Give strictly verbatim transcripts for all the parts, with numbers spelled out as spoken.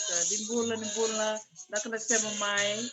Sa ni bula, ni bula, na ka na sema mai.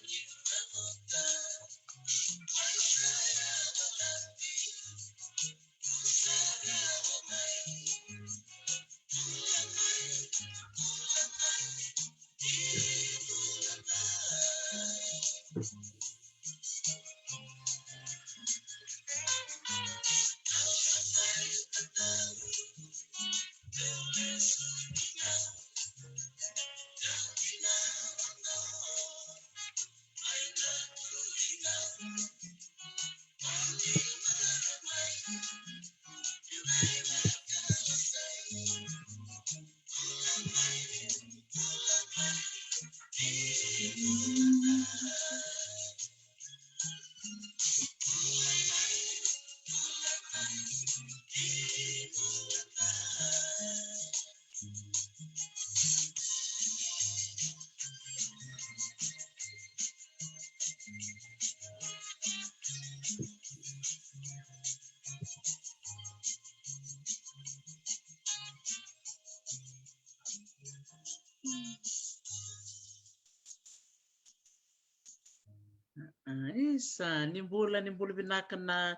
Ah, isa, ni bula, ni bula vinaka na,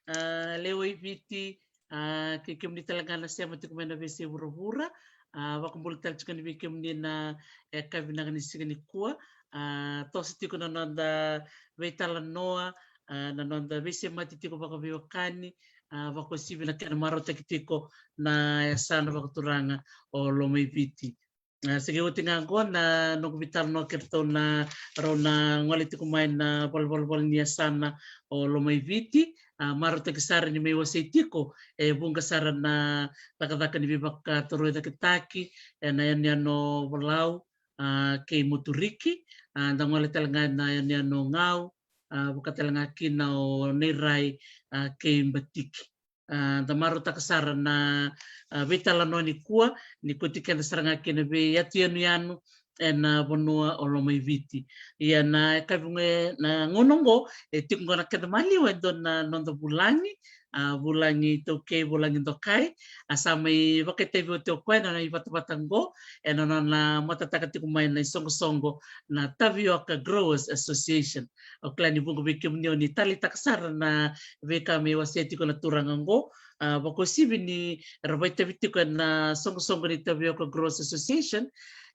ah, lewe i Viti, ah, kei kemuni tale ga na sema tiko mai na veisei vuravura. Ah, vakabula tale tiko yani vei kemuni na, eh, ka vinaka ni siga nikua. Ah, toso tiko na noda veitalanoa, ah, na noda veisemati tiko vakaveiwekani, ah, vakauasivi na kena marautaki tiko na yasana vakaturaga o Lomaiviti. Ah, sa qai oti ga qo na noqu veitalanoa kei ratou na rau na gole tiko mai na valenivolavola ni yasana o Lomaiviti. Ah, marautaki sara ni mai wasei tiko e vuqa sara na cakacaka ni veivakatorocaketaki ena yanuyanu o Volau, ah, kei Moturiki. Ah, da gole tale ga ena yanuyanu o Gau, ah, vaka tale ga kina o Nairai, ah, kei Batiki. Ah, da marautaka sara na, ah, veitalanoa nikua, ni kauti keda sara ga kina vei yatu yanuyanu ena vanua o Lomaiviti. Ia na yakavi qo, na gauna qo, e tiko qo na keda maliwa e dua na noda vulagi, ah, vulagi iTaukei, vulagi dokai, a sa mai vakaitavi oti o koya ena nona ivatavata qo ena nona matataka tiko mai na isoqosoqo na Tavioka Growers Association. Au kila ni vuqa vei kemuni o ni taleitaka sara na veika me wasea tiko na turaga qo, ah, vakauasivi ni ra vakaitavi tiko ena soqosoqo ni Tavioka Growers Association.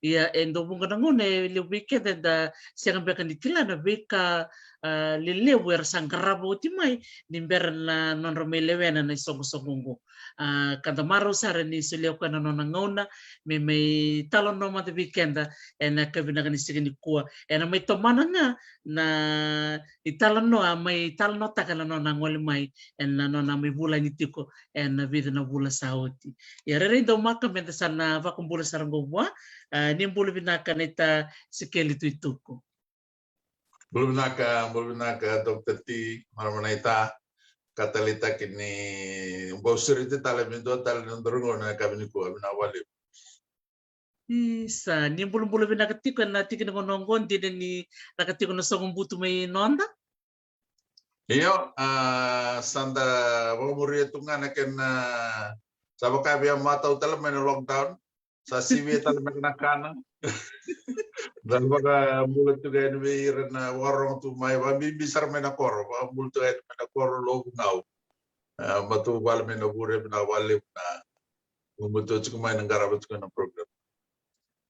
Ia e dau vuqa na gauna e levu vei keda eda sega beka ni kila na veika, ah, lelevu era sa qarava oti mai ni bera na nodra mai lewena na isoqosoqo qo. Ah, ka da marau sara ni solia o koya na nona gauna me mai talanoa mada vei keda ena yakavi vinaka ni siga nikua. Ena mai tomana ga na italanoa, mai talanoataka na nona gole mai ena nona mai vulagi tiko ena vica na vula sa oti. Ia rairai daumaka meda sa na vakabula sara qo vua. Ah, ni bula vinaka naita Sikeli Tuituku. Bula vinaka, bula vinaka, Doctor T, marama naita. Ka taleitaki ni bau sureti tale me dua tale na nodaru gauna ena yakavi nikua, vinaka vakalevu. Isa, ni bulabula vinaka tiko ena tiki ni gauna oqo, dina ni lako tiko na soqo butu mai noda. Io, ah, sa da vakamuria tu ga na kena, sa vaka via matau tale mai na lockdown, sa sivia tale mai na kana. Da vakabula tu ga yani vei ira na vakarorogo tu mai, vakabibi sara mai na koro, vakabula tu ga yani mai na koro, Lovugau. Ah, matavuvale mai na Vure, vinaka vakalevu na gumatua tiko mai na qarava tiko na program.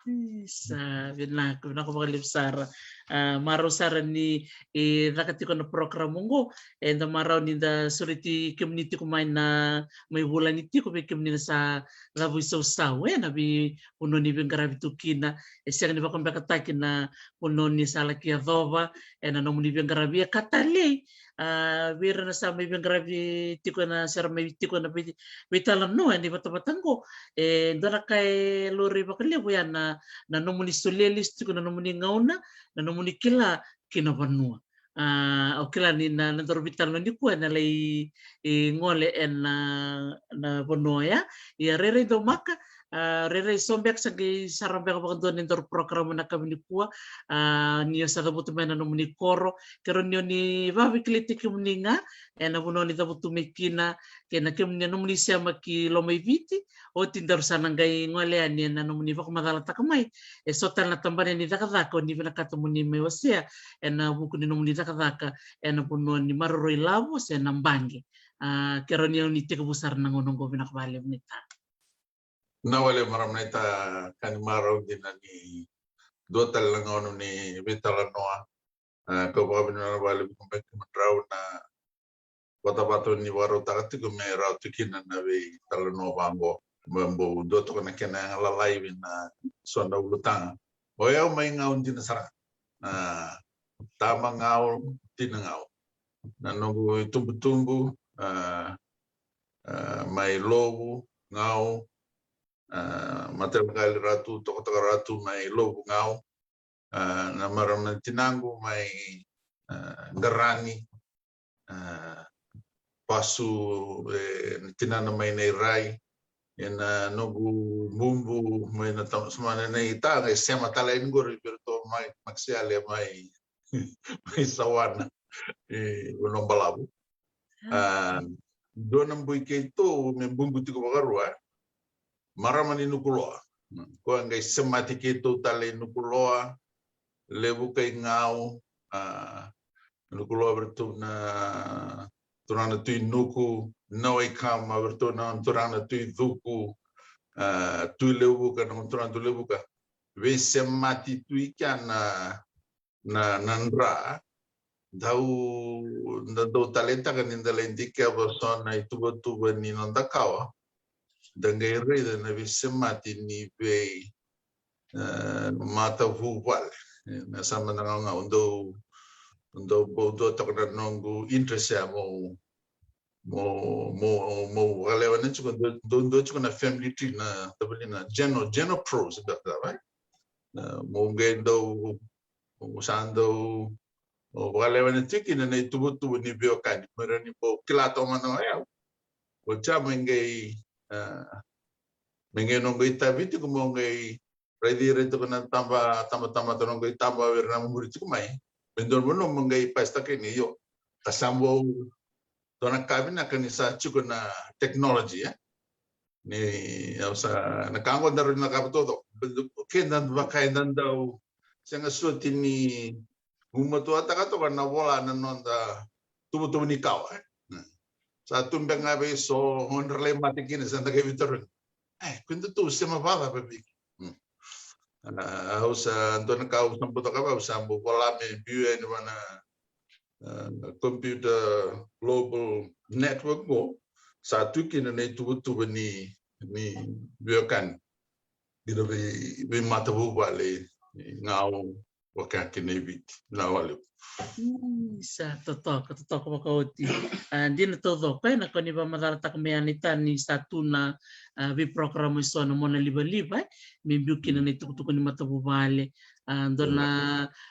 Isa, vinaka, vinaka vakalevu sara. A, marau sara ni e caka tiko na program oqo, eda marau ni da sureti kemuni tiko mai na, mai vulagi tiko vei kemuni na sa cavu isausau ena veivanua ni veiqaravi tu kina. E sega ni vakabekataki na vanua ni sa laki yacova ena nomuni veiqaravi, e ka talei. A, vei ira na sa mai veiqaravi tiko ena, se ra mai tiko ena vei, veitalanoa ena ivatavata oqo, e dua na ka e laurai vakalevu ya na, na nomuni solia lesu tiko na nomuni gauna, na nomuni kila ki na vanua. A, au kila ni na, na daru veitalanoa nikua ena lai, e, gole ena, na vanua oya. Ia rairai dau maka, a, rairai so beka sa qai sara beka vakadua ni daru program na ka vinikua. A, ni o sa cavuta mai na nomuni koro, keirau ni o ni vakavikilai tiko kemuni ga ena vanua ni cavutu mai kina, kei na kemuni, nomuni sema ki Lomaiviti. Oti daru sa na qai gole yani ena nomuni vakamacalataka mai e so tale na tabana ni cakacaka o ni vinakata mo ni mai wasea ena vuku ni nomuni cakacaka ena vanua ni maroroi lavo se na baqe. A, keirau ni o ni tekivu sara na gauna oqo, vinaka vakalevu naita. Na wale marama naita, ka ni marau dina ni dua tale na gauna ni veitalanoa. A, kau vakavinavinaka vakalevu vei kemudrau na vatavata ni vakarautaka tiko me rawa tu kina na veitalanoa vaqo. Me bau dua toka na kena yaga lalai vei na so na ulutaga. O yau mai Gau dina sara. A, tama Gau, tina Gau. Na noqu itubutubu, a, a, mai Lovu, Gau, a, mataqali Ratu, tokatoka Ratu mai Lovu, Gau. A, na marama na tinaqu mai, a, Qarani, a, Vasu, e, na tinana mai Nairai, e na noqu bubu mai na tama, sema na, na ita, e sema tale yani qori vei ratou mai Makisiale mai, mai Sawana, e, Vanua Balavu. A, dua na bui keitou me bubu tiko vakarua, marama ni Nukuloa. Koya qai semati keitou tale i Nukuloa, Levuka i Gau, a, Nukuloa vei ratou na turaga na Tui Nuku, Nawaikama vei ratou na turaga na Tui Cuku, a, Tui Levuka, na turaga Tui Levuka. Veisemati tu i kea na, na, na dra, dau, da dau taleitaka ni da lai dikeva so na ituvatuva ni noda kawa, da qai raica na veisemati ni vei, e, matavuvale. E, na sema na gaugau, dau, dau bau dua toka na noqu interest ya mo, mo, mo, mo vakalewena tiko, dau, dau, dau tiko na family tree na tavali na geno, geno pros, da, da, right? Na, mo qai dau, mo sa dau, mo vakalewena tiko kina na ituvatuva ni veiwekani, me rawa ni mo kila toka mada ga o yau. O ya me qai, a, me qai noqu itavi tiko mo qai raici ira tiko na taba, taba, taba, taba noqu itaba vei ira na muri tiko mai. Me dua na vanua mo qai pasitaka ni io. Ka sa bau dua na ka vinaka ni sa tiko na technology, e? Ni, au sa, na ka qo daru na ka vakatotoko. Ke da vaka eda dau sega soti ni gumatuataka toka na vola na noda tuvatuva ni kawa, e? Sa tu beka ga vei so, o dra lai mate kina, sa da qai veitarogi. E, ko datou sema vakacava vei? Hmm. A, au sa, dua na ka au sa bau toka vei, au sa bau vola me biu yani vua na, a, Computer Global Network qo, sa tu kina na ituvatuva ni, ni veiwekani. Ira vei, veimatavuvale, ni Gau, vaka kina i Viti. Vinaka vakalevu. Mm, sa totoka, totoka vakaoti. A, dina taucoko, e, na ka ni vakamacalataka mai yani, ta ni sa tu na, a, veiprokarama e so na mona livaliva, e, me biu kina na itukutuku ni matavuvale. A, dua na,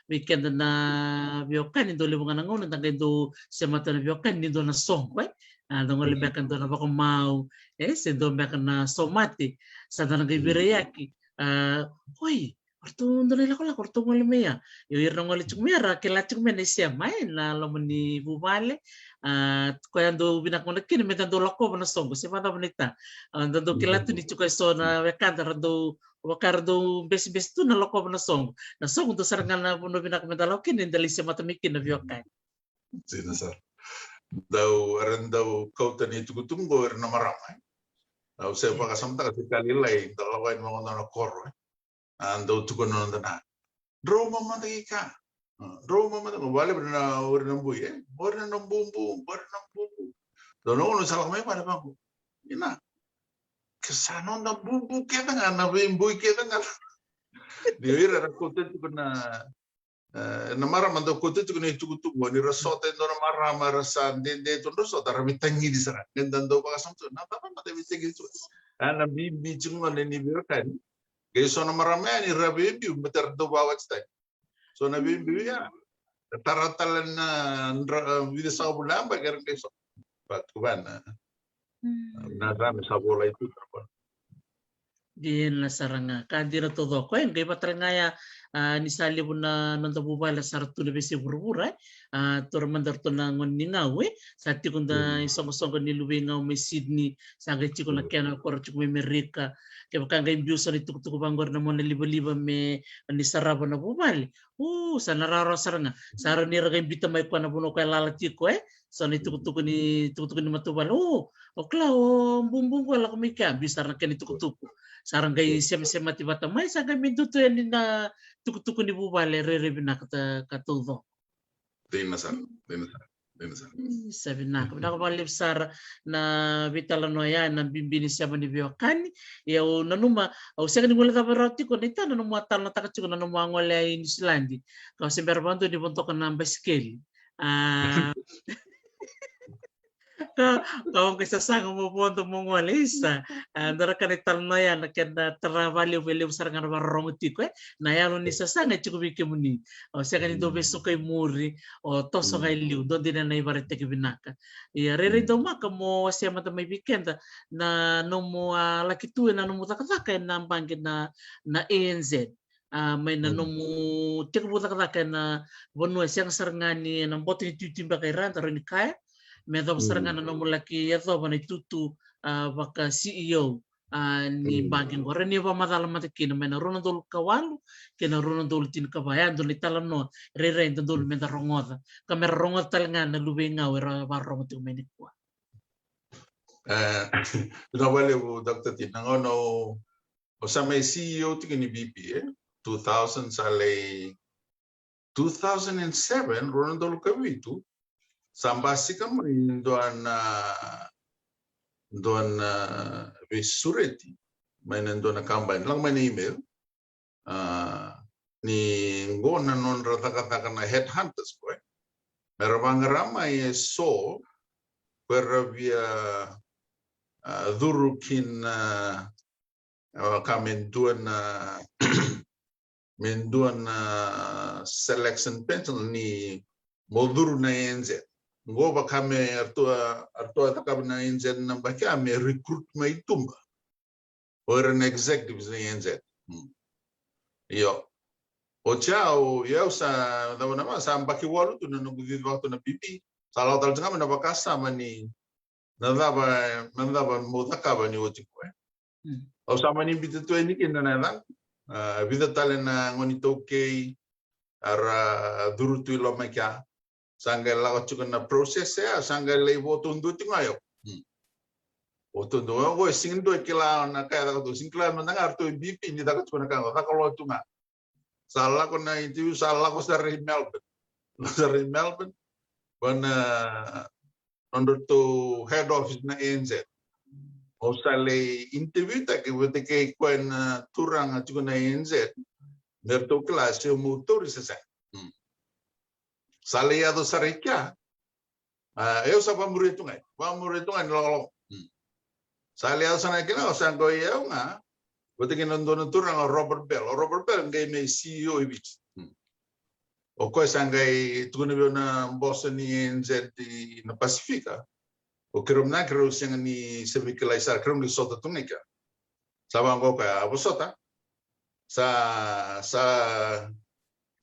vei keda na veiwekani, dau levu ga na gauna da qai dau semata na veiwekani ni dua na soqo, e. A, da gole beka dua na vakamau, e, se dua beka na somate, sa da na qai veirai yaki. A, oi, o ratou dau na ilakolako, o ratou gole mai ya. Io, ira na gole tiko mai ya ra kila tiko mai na isema ena loma ni vuvale. A, koya dau vinaka gona kina me da dau lakova na soqo, se vakacava naita. A, da dau kila tu ni tiko e so na wekada ra dau, vaka ra dau besibesi tu na lakova na soqo. Na soqo dau sara ga na vanua vinaka me da lako kina, da lai semata mai kina veiwekani. Dina sara. Dau, era dau kauta na itukutuku qo era na marama, e. Au se vakasamataka se ka lailai, da lako yani mai na koro, e. A, dau tukuna na noda na, drau mamada ki ka. Drau mamata qo, vale, ori na, ori na bui, e? Ori na bubu, ori na bubu. Dou na ono sa lako mai vale vaqo. Ina. Ke sa noda bubu kece ga, na veibui kece ga. Ni o ira era kauta tiko na, e, na marama dau kauta tiko na itukutuku, ni ra sota e dua na marama, ra sa dede tu, ra sota, ra mai tagici sara. Ni da dau vakasama tu, na cava mada e mai tagici tu. A na bibi tiko gona ni veiwekani. Qai so na marama yani ra veibiu, mate ra dau vakawati tani. So na veibiu ya, tara tale na dra, vica sagavulu na yabaki era qai so. Vatuka vana. Na came sa volai tu. Dina sara ga, ka dina taucoko, e, qai vata tale ga ya, a, ni sa levu na noda vuvale sa ra tu na veiyasai vuravura, e. A, taura mada ratou na gone ni gau, e. Sa tiko da isoqosoqo ni luve i gau mai Sydney, sa qai tiko na kena koro tiko mai Merika. Kevaka qai biu so na itukutuku vaqori na mona livaliva me ni sarava na vuvale. U, sa na rawarawa sara ga. Sa rawa ni ra qai biuta mai koya na vanua koya e lala tiko, e. So na itukutuku ni, tukutuku ni matavuvale. U, o kila o bubu qo e lako mai kea, biu sara na kena itukutuku. Sa ra qai semasemati vata mai, sa qai mai dutu yani na tukutuku ni vuvale, rairai vinaka ka taucoko. Dina sara, dina sara, dina sara. Sa vinaka, vinaka vakalevu sara na veitalanoa ya, na bibi ni sema ni veiwekani. Ia au nanuma, au sega ni guilecava rawa tiko na itau na nomu a talanoataka tiko na nomu a gole i Niusiladi. Ka o se bera vakadua ni vodoka na basikeli. A, ka, ka o qai sasaga mo vodo mo gole, isa. A, dua na ka na italanoa ya na kena tara vakalevu, e levu sara ga na vakarorogo tiko, e. Na yalo ni sasaga e tiko vei kemuni. O sega ni dau vesuka i muri, o toso ga i liu, dua dina na ivakaraitaki vinaka. Ia, rairai daumaka mo wasea mada mai vei keda na nomu a laki tu ena nomu cakacaka ena baqe na, na A N Z. A, mai na nomu tekivu cakacaka ena vanua e sega sara ga ni ena boto ni tuitui beka i ra, da rawa ni kaya. Me yacova sara ga na nomu laki yacova na itutu, a, vaka C E O, a, ni baqe qo. Rawa ni vakamacala mada kina mai na rua na udolu ka walu kei na rua na udolu tinikava. Ya dua na italanoa rairai dodonu me da rogoca, ka me ra rogoca tale ga na luve i gau era vakarorogo tiko mai nikua. E, vinaka vakalevu, Doctor T. Na gauna o, o sa mai C E O tiko ni V P, e? Two thousand sa lai two thousand and seven, rua na udolu ka vitu, sa basika mai dua na, dua na veisureti mai na dua na kabani, lako mai na email, a, ni qo na nodra cakacaka na headhunters qo, e. Me ra vaqara mai e so ko era via, a, curu kina, a, ka me dua na me dua na selection panel ni mo curu na A N Z. Qo vaka me ratou a, ratou a cakava na A N Z na yabaki ya me recruit mai tuba o ira na executives na A N Z. Io. Oti ya o, o yau sa, cava na ma, sa yabaki walu tu na noqu cici vaka tu na V P. Sa lako tale tu ga mai na vakasama ni na cava, na cava mo cakava ni oti qo, e. Au sa mani biuta tu yani kina na yacaqu. A, vica tale na gone iTaukei era curu tu i loma i kea. Sa qai lako tiko na process ya, sa qai lai vo taudua tiko ga o yau. Vo taudua, o yau qo e sega ni dua e kila na ka e caka tu, sega ni kila mada ga ratou e V P ni caka tiko na ka qo, caka lo tu ga. Sa lako na interview, sa lako sara i Melbourne. Lako sara i Melbourne, va na nodratou head office na A N Z. Au sa lai interview taki vata kei koya na turaga tiko na A N Z. Me ratou kila se au mo tauri se sega. Sa lai yaco sara i kea. A, au sa vakamuria tu ga, vakamuria tu ga ni lakolako. Sa lai yaco sara ga kina, au sa qai o yau ga vata kei na dua na turaga o Robert Bell. O Robert Bell qai mai C E O i Viti. O koya sa qai tukuna vei au na boso ni A N Z i na Pasifika. O keirau mada keirau sega ni se veikilai sara, keirau qai sota tu ga i kea. Sa vaqo o koya, a vosota. Sa, sa,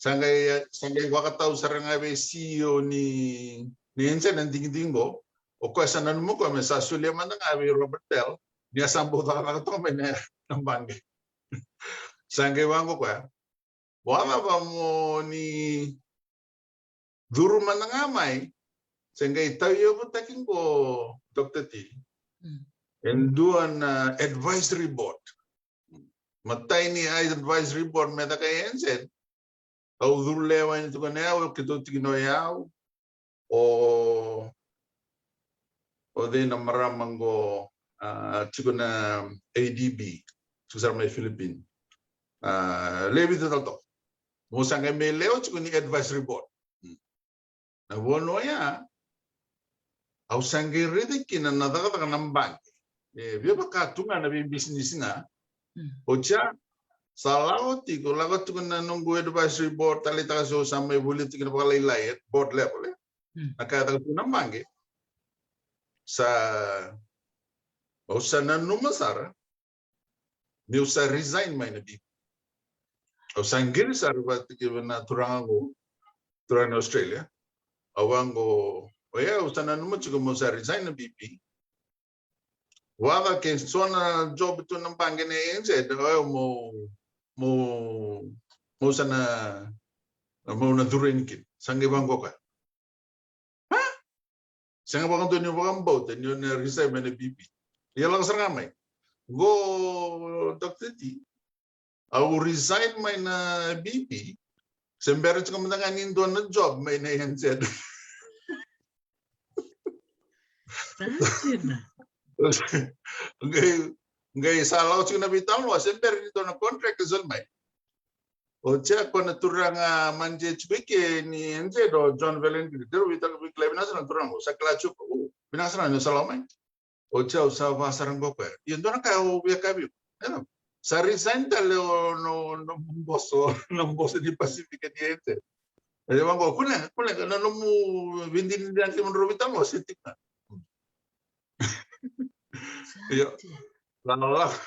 sa qai, sa qai vakatau sara ga vei C E O ni, ni A N Z na digidigi qo. O koya sa nanuma o koya me sa solia mada ga vei Robert Bell ni a sa bau cakacaka toka mai na, na baqe. Sa qai vaqo o koya. Vakacava mo ni curu mada ga mai, se qai tauyavutaki qo, Doctor T, e dua na advisory board. Matai ni advisory board me caka e A N Z, Au curu lewe ni tukuna yau, keitou tikina o yau, o, o cei na marama qo, a, tiko na A D B, tiko sara mai Philippine. A, lewe vitu tale toka. Mo sa qai mai lewe tiko ni advisory board. Hmm. Na vanua ya, au sa qai raica kina na cakacaka na baqe. E, via vaka tu ga na veibisinisi ga. Mm. Oti ya, sa lako tiko, lako tiko na noqu advisory board, taleitaka se au sa mai volia tiko na vakalailai, e, board level, e. Mm. Na ka e caka tu na baqe. Sa, au sa nanuma sara. Meu sa resign mai na B P. Au sa qiri sara vata kei na turaga qo, turaga na Australia. Au vaqo, oya, au sa nanuma tiko meu sa resign na B P. Vata ke so na job tu na baqe na A N Z, oya mo, mo, mo sa na, mo na curu yani kina. Sa qai vaqo ka. Ha? Sega vakadua ni vakabauta ni o na resign mai na B P. Ia lako sara ga mai. Qo Doctor T, au resign mai na B P. Se bera tiko mada ga ni dua na job mai na A N Z. Sa dina. Qai, qai sa lako tiko na veitalanoa, se bera ni dua na contract e soli mai. Oti ya ko na turaga manager tiko i ke ni A N Z o John Valentine. Daru veitalanoa, veitalanoa vinaka sara na turaga qo, sa kila tiko, o, vinaka sara ni sa lako mai. Oti ya au sa vakasara qo koya. Ia dua na ka au via kaya vei iko. Ena, sa resign tale o no, no boso, no boso ni Pasifika ni A N Z. Ia vaqo, kunea, kunea, na nomu veidinadina kei na nomu veitalanoa se tiko ga. Io. Sa lako,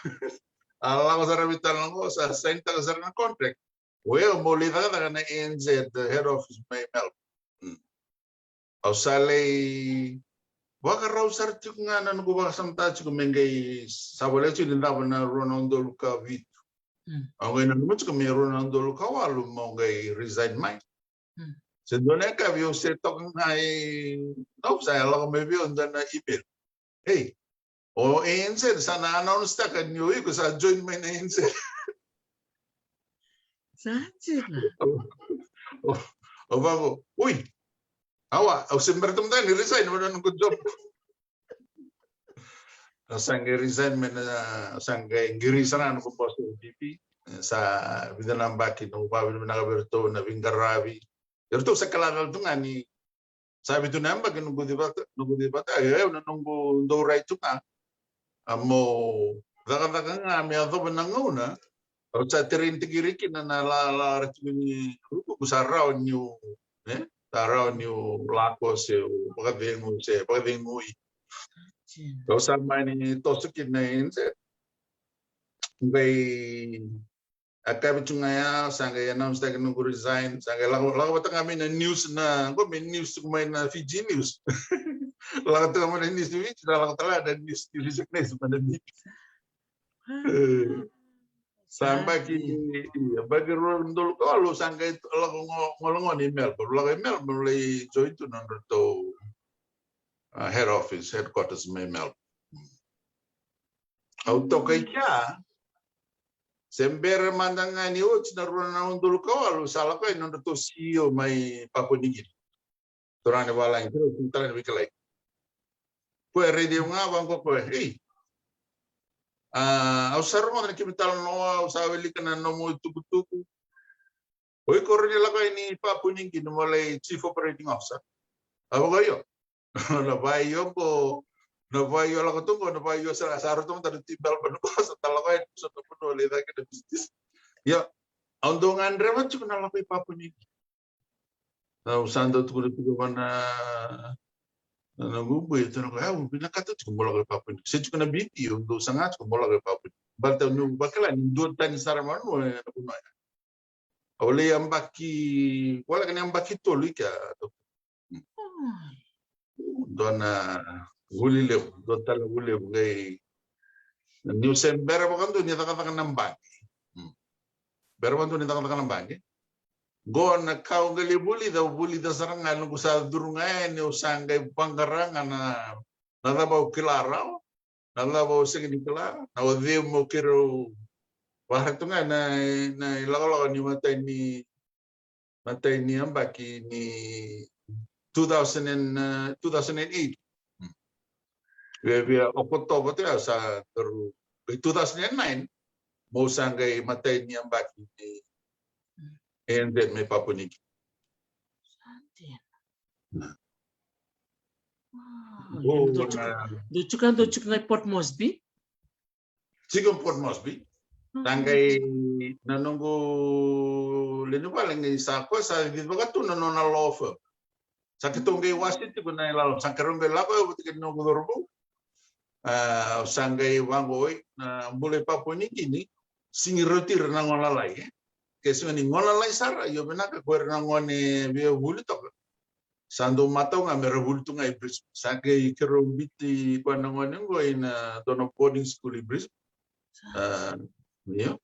sa lako sara veitalanoa qo, sa sign taka sara na contract. O yau meu lai cakacaka na A N Z head office mai Melbourne. Mm. Au sa lai vakarau sara tiko ga na noqu vakasamataka tiko me qai sa voleka tiko ni cava na rua na udolu ka vitu. Mm. Au qai nanuma tiko me rua na udolu ka walu meu qai resign mai. Mm. Se dua na yakavi au se toka ga i, au sa lako mai vei au dua na email. Ei, o A N Z sa na announce taka ni o iko sa join mai na A N Z. Sa dina. O, o, o vaqo, ui. Awa, au se bera tu mada ni resign mai na noqu job. Au sa qai resign mai na, au sa qai qiri sara na noqu boss o B P. Sa vica na yabaki noqu vakavinavinaka vei iratou na veiqaravi. Iratou sa kila tale tu ga ni sa vitu na yabaki noqu civata, noqu civata, e, au na noqu dau rai tu ga. A mo cakacaka ga me yacova na gauna. Au sa train tiko ira kina na la, la, ra tiko ni ruku, ku sa rawa niu, e? Sa rawa niu lako se vakacegu, se vakacegui. Au sa mani toso kina A N Z. Qai a kavi tu ga ya, sa qai announce taki noqu resign, sa qai lako, lako vata ga mai na news na, qo me news tiko mai na Fiji News. Lako tiko mai na news ni Fiji, sa lako tale na news ni resignation mai na news. E, sa yabaki, yabaki rua na udolu ka walu, sa qai lako go, gole gone i Melbourne, lako i Melbourne, lai join tu na nodratou, a, head office, headquarters mai Melbourne. Au toka i kea, se bera mada ga ni oti na rua na udolu ka walu, sa lako yani nodratou C E O mai Papua New Guinea. Turaga ni valagi, turaga ni veikalai. Koya e raici au ga, vaqo koya, ei. A, au sa rogoca na kemu italanoa, au sa wilika na nomu itukutuku. O iko rawa ni lako yani Papua New Guinea mo lai Chief Operating Officer? Au vaqo, io. Na vakaio qo, na vakaio lako tu qo, na vakaio sa, sa rauta mada na T B L, na vakaio sa ta lako yani, sa ta vanua lai caka na business. Ia, au dau gadreva tiko na lako i Papua New Guinea. Au sa dau tukuna tiko vua na, na noqu bui, tukuna o koya, au vinakata tiko mo lako i Papua New Guinea. Se tiko na B P, au dau saga tiko mo lako i Papua New Guinea. Baleta niu vakila ni duatani sara na vanua ena vanua ya. Au lai yabaki, voleka ni yabaki tolu i kea. Dua na vuli levu, dua tale na vuli levu qai, niu se bera vakadua ni cakacaka na baqe. Hmm. Bera vakadua ni cakacaka na baqe. Qo na ka au qai lai vulica, au vulica sara ga, noqu sa curu ga yani, au sa qai vaqara ga na, na cava au kila rawa, na cava au sega ni kila, na o cei meu keirau, vaqara tu ga na, na ilakolako ni matai ni matai ni yabaki ni two thousand and, uh, two thousand and eight. Via, via Okotova te au sa karu, by two thousand and nine, mo sa qai matai ni yabaki ni A N Z mai Papua New Guinea. Dou tiko, dou tiko qai Port Moresby? Tiko Port Moresby. Sa qai na noqu lewe ni vale qai sa koya sa vica vaka tu na nona law firm. Sa keitou qai wase tiko na ilala, sa keirau qai lako au vata kei na noqu cauravou. Au sa qai vaqo, oi, na bula i Papua New Guinea sigi rauti ira na gone lalai, e. Ke sega ni gone lalai sara, io vinaka ko ira na gone via vuli toka. Sa dau matau ga me ra vuli tu ga i Brisbane. Sa qai keirau biuti koya na gone qo ina dua na boarding school i Brisbane. Io.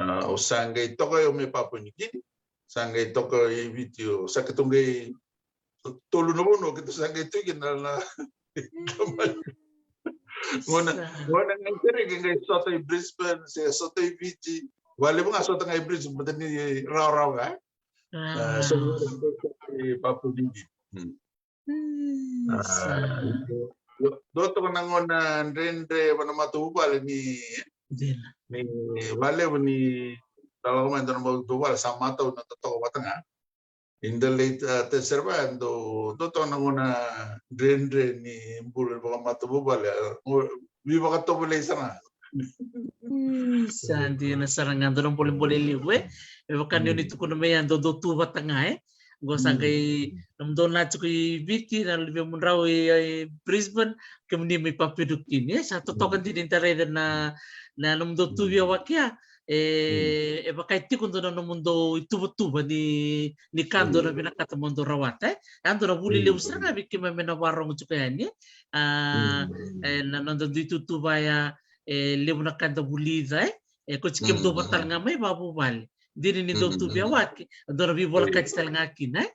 Au sa qai toka io mai Papua New Guinea. Sa qai toka i Viti, au sa keitou qai tolu na vanua keitou sa qai tu kina na, na gone, gone qai kereke qai sota i Brisbane se sota i Viti. Valevu ga sota ga i Brisbane, baleta ni rawarawa ga. So i Papua New Guinea. Dua toka na gauna dredre vua na matavuvale ni, ni valevu ni da lako mai dua na matavuvale sa matau na totoka vata ga. In the late, uh, te serva, dua toka na gauna dredre ni bula vakamatavuvale, veivakatovolei sara ga. Sa dina sara ga, dua na bolebole levu, e. E vaka ni o ni tukuna mai ya, dou tu vata ga, e. Qo sa qai nomudou na tiko i Viti, na luvemudrau i Brisbane, kemuni mai Papua New Guinea, e. Sa totoka dina ni da raica na, na nomudou tu via waki ya, e, e vaka e tiko dua na nomudou ituvatuva ni, ni ka dou na vinakata mo dou rawata, e. Ya dua na vuli levu sara ga vei keimami na varogo tiko yani, e. A, e, na noda dui tutuva ya, e levu na ka da vulica, e. E, ko tiko kemudou vata tale ga mai vavuvale. Dina ni dou tu via waki, dou na veivolekati tale ga kina, e?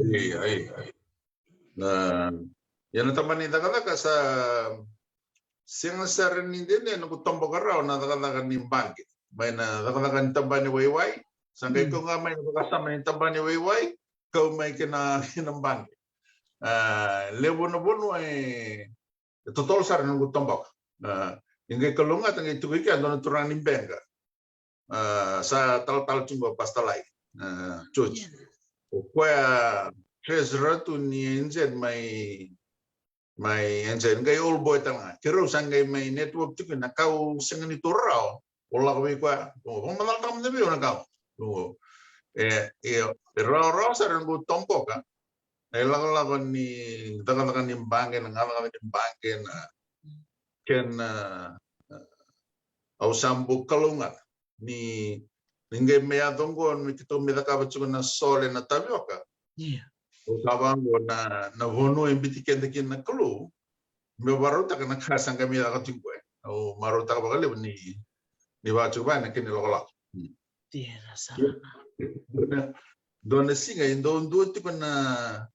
Ia, ia, ia. Na, ia na tabana ni cakacaka sa sega sara ni dede na noqu toboka rawa na cakacaka ni baqe. Mai na cakacaka ni tabana ni waiwai, sa qai kau ga mai na vakasama ni tabana ni waiwai, kau mai kina, kina baqe. A, levu na vanua e, e totolo sara na noqu toboka. A, e qai kalougata qai tiko i kea dua na turaga ni Beqa. A, sa talatala tiko qo Pastor Lai, a, George. O koya treasurer tu ni A N Z mai, mai A N Z, qai old boy tale ga. Keirau sa qai mai network tiko na ka au sega ni taura rawa, au lako vei koya. Au vakamacalataka mada vei au na ka. E, e, e rawarawa sara na noqu toboka na ilakolako ni cakacaka ni baqe, na gacagaca ni baqe, na kena, a, au sa bau kalougata ni, ni qai mai yaco qo me keitou mai cakava tiko na sole, na tavioka. Ia. Au sa vaqo na, na vanua e biuti keda kina na Kalou me vakarautaka na ka sa qai mai caka tiko, e. Au marautaka vakalevu ni, ni vaka tiko vaya na kena ilakolako. Dina sara. Dua na, dua na siga e dau dua tiko na,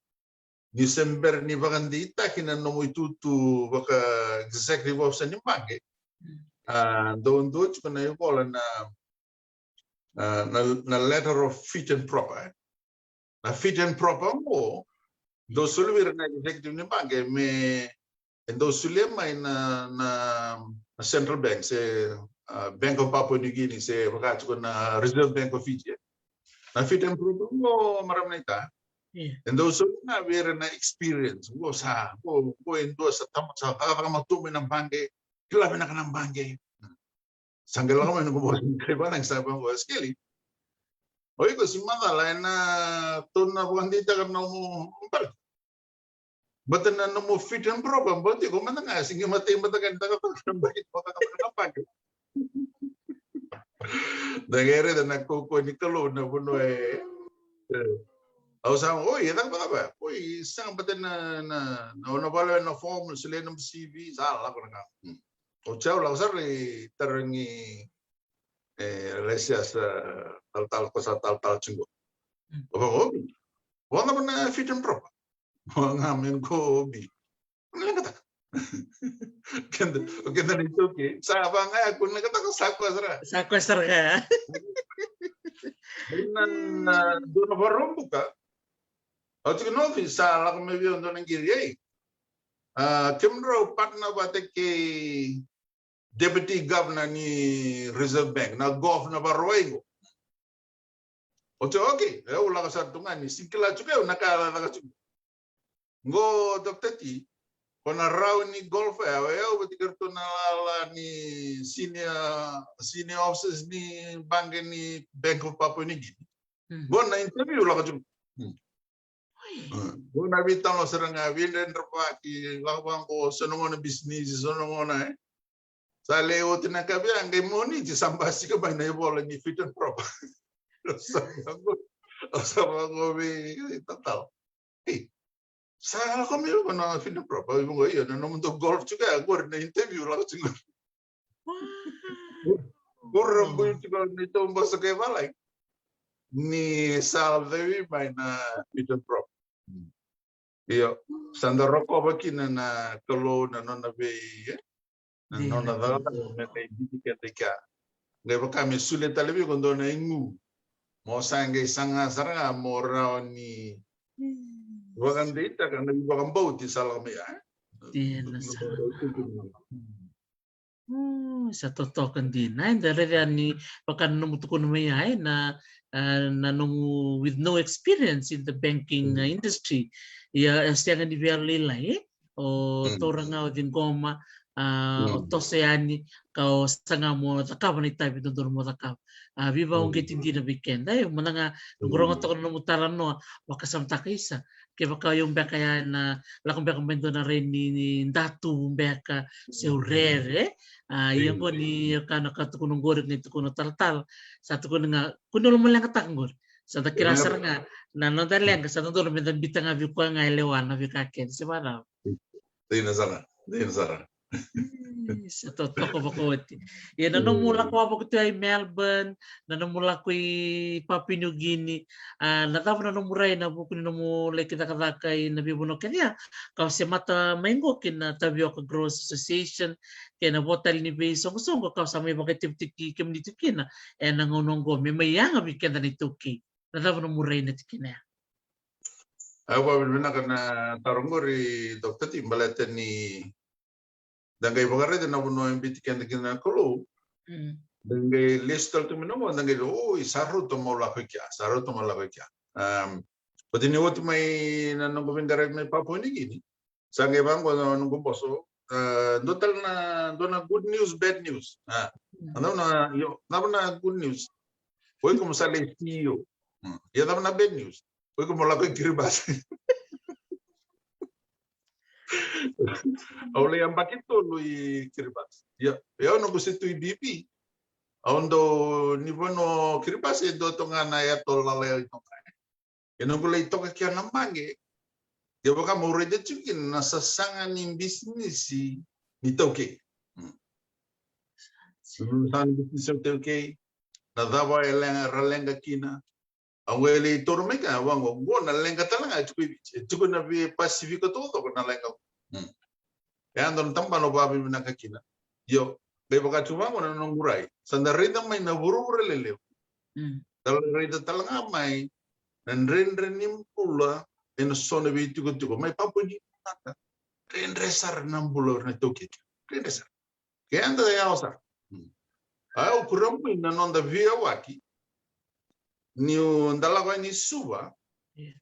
ni se bera ni vakadeitaki na nomu itutu vaka executive officer ni baqe. A, dau dua tiko na ivola na, a, na, na letter of fit and proper, e. Na fit and proper qo dau soli vei ira na executive ni baqe me, e dau solia mai na, na, na Central Bank se, a, Bank of Papua New Guinea se vaka tiko na Reserve Bank of Fiji, e. Na fit and proper qo, marama naita, e dau soli ga vei ira na experience. Qo sa, qo, qo e dua sa tama, sa cakacaka matua mai na baqe, kila vinaka na baqe. Sa qai lako mai noqu boss ni Kalivanagi sa vaqo, Skeli, o iko se macala ena tou na vakadeitaka na nomu baqe. Baleta na nomu fit and proper, baleta iko mada ga se qai matai mada ga ni cakacaka na baqe, cakacaka na baqe. Da qai raica na kaukauwa ni Kalou na vanua e, e. Au sa, oi, e caka vakava, oi, sega, baleta na, na, na, na vale na form, solia na C V, sa lako na ka. Oti au lako sara i tarogi, e, Laisias, e, talatala, ko sa talatala tiko qo. Au vaka, Obi, o cava na fit and proper? Au vaka ga mai qo, Obi, o na leqataka. Keda, o keda na iTaukei sa vaka ga ya, ko na leqataka, sa koya sara. Sa koya sara ga. Na, na, dua na vakarau buka. Au tiko na office, sa lako mai vei au dua na qiri, ei. A, kemudrau partner vata kei deputy governor ni Reserve Bank, na governor vakarau qo. Au tiko, okay, au lako sara tu ga ni sega ni kila tiko au na ka e caka tiko. Qo, Doctor T, ko na round ni golf ya, o yau vata kei ratou na lala ni senior, senior officers ni baqe ni Bank of Papua New Guinea. Mm. Qo na interview lako tiko. Mm. Oi. Mm. Qo na veitalanoa sara ga, veidredrevaki, lako vaqo, so na gauna business, so na gauna, e. Sa lai oti na ka vei au, qai Moniti sa basika mai na ivola ni fit and proper. Sa vaqo, sa vaqo vei tatalo. Ei, sa lako mai vaqo na fit and proper, vaqo io, na nomudou golf tiko ya, qori na interview lako tiko. Wow. Qori na bui tiko ni tou basa kai valai. Ni sa levi mai na fit and proper. Io, sa da rokova kina na Kalou na nona vei, e? Na nona cakacaka me qai biuti keda i kea. Qai vaka me solia tale vei iko dua na igu. Mo sa qai saga sara ga mo rawa ni vakadeitaka na ivakabauti sa lako mai ya, e? Dina sara. O, sa totoka dina. Eda raica yani vaka na nomu tukuna mai ya, e, na, e, na nomu with no experience in the banking, e, industry. Ia, e sega ni via lailai, e? O taura ga o ciqoma, a, o toso yani, ka o saga mo cakava na itavi dodonu mo cakava. A, veivakauqeti dina vei keda, e, mada ga, qorogo toka na nomu talanoa, vakasamataka isa. Kevaka o yau beka ya na lako beka mai dua na rai ni, ni datuvu beka, se au rere. A, ia qo ni ka na ka tukuna qori, ni tukuna talatala. Sa tukuna ga, kua ni o lomaleqataka qori. Sa da kila sara ga na noda leqa, sa da dodonu me da biuta ga vei koya ga e lewa na veika kece, se vacava. Dina sara, dina sara. E, sa totoka vakaoti. Ia na nomu lako wavoki tu i Melbourne, na nomu lako i Papua New Guinea, a, na cava na nomu rai ena vuku ni nomu lai cakacaka ena veivanua kece ya, ka o semata mai qo kei na Tavioka Growers Association, kei na vo tale ni veisoqosoqo ka o sa mai vakaitikotiko kemuni tu kina ena gauna oqo me mai yaga vei keda na iTaukei. Na cava na nomu rai ena tikina ya? Au vakavinavinaka na taro qori, Doctor T, baleta ni da qai vakaraica na vanua e biuti keda kina na Kalou. Mm. Da qai lesu tale tu mai na gauna, da qai, oi, sa rauta mo lako i kea, sa rauta mo lako i kea. Um, oti ni oti mai na noqu veiqaravi mai Papua New Guinea, sa qai vaqo na noqu boso. E, dua tale na, dua na good news, bad news. A, mm, na, na, io, na, na good news. O iko mo sa lai C E O. Mm. Ia na, na bad news. O iko mo lako i Kiribati. Au lai yabaki tolu i Kiribati. Ia, ia au noqu se tu i B P. Au dau ni vanua o Kiribati e dua toka ga na atoll lala i toka. Ia noqu lai toka kea na baqe. Ia vaka meu raica tiko kina na sasaga ni bisinisi ni taukei. Hmm. Sasaga ni bisinisi ni taukei. Na cava e leqa, ra leqa kina. Au qai lai taura mai kea, vaqo, qo na leqa tale ga e tiko i Viti. E tiko na vei Pasifika taucoko na leqa. Hmm. E a dua na tabana au vakavinavinaka kina. Io, qai vaka tu vaqo na noqu rai. Sa da raica mai na vuravura lelevu. Mm. Da raica tale ga mai na dredre ni bula ena so na veitikotiko. Mai Papua New Guinea, dredre sara na bula o ira na taukei. Dredre sara. Keda e yawa sara. Mm. Au kuria mai na noda veiyawaki. Niu da lako yani Suva. Yeah.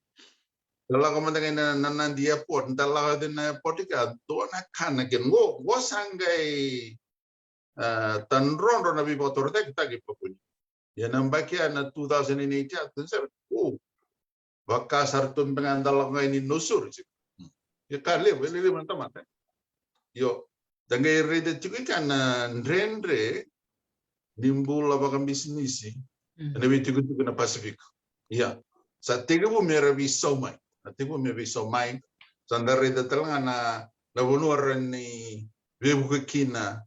Da lako mada ga ina, na, na Nadi airport, da lako yani na airport ka dua na kana kena qo, qo sa qai, a, tadrodro na veivakatorocaketaki e Papua New Guinea. Ia na yabaki ya na two thousand and eight, ya, two thousand seven. O, vaka sara tu beka ga da lako ga i Nausori tiko. Ia ka levu, e lelevu na tamata. Io, da qai raica tiko i kea na dredre ni bula vakabisinisi, mm, ena veitikotiko na Pasifika. Ia, sa tekivu me ra veisau mai. Na tekivu me veisau mai. Sa da raica tale ga na, na vanua ra ni veivuke kina,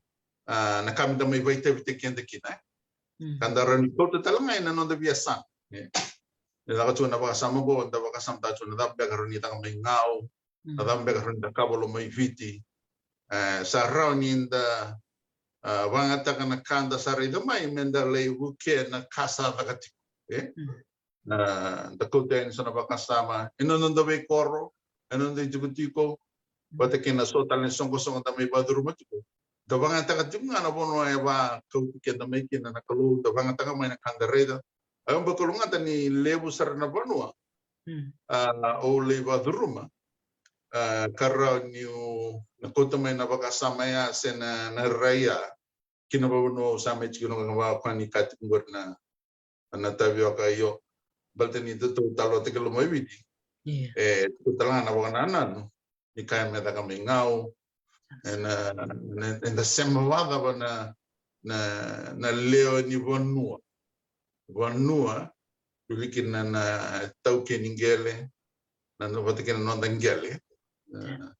a, na ka me da mai vakaitavitaki keda kina, e. Mm. Ka da rawa ni kauta tale ga ena noda veiyasana, e. E caka tu na vakasama qo, da vakasamataka tu na cava beka rawa ni caka mai Gau, mm, na cava beka rawa ni cakava lo mai Viti. E, sa rawa ni da, a, vakayagataka na ka da sa raica mai, me da lai vukea na ka sa caka tiko. e? Na da kauta yani so na vakasama ena noda veikoro, ena noda itikotiko, vata kei na so tale ni soqosoqo da mai vacuruma tiko. Da vagataka tiko ga na vanua e vakauti keda mai kina na Kalou, da vagataka mai na ka da raica. Au vakalougatataka ni levu sara na vanua a, au lai vacuruma, a, ka rawa niu na kauta mai na vakasama ya se na, na rai ya ki na vanua au sa mai tiko, na ka ni ka tiko qori na, na tavioka, io. Baleta ni datou talanoataka e loma i Viti, e tiko tale ga na vakanananu ni kaya me caka mai Gau, ena, ena, eda sema vakacava na, na, na lewe ni vanua. Vanua, wili kina na, na taukei ni qele, na, na vata kei na noda qele. Na,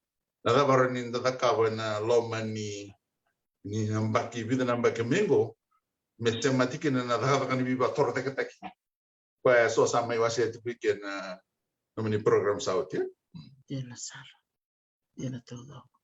na cava rawa ni da cakava ena loma ni, ni yabaki, vica na yabaki mai qo, me semati kina na cakacaka ni veivakatorocaketaki. Koya e so sa mai wasea tiko i ke na nomuni program sa oti, e? Dina sara. Dina taucoko.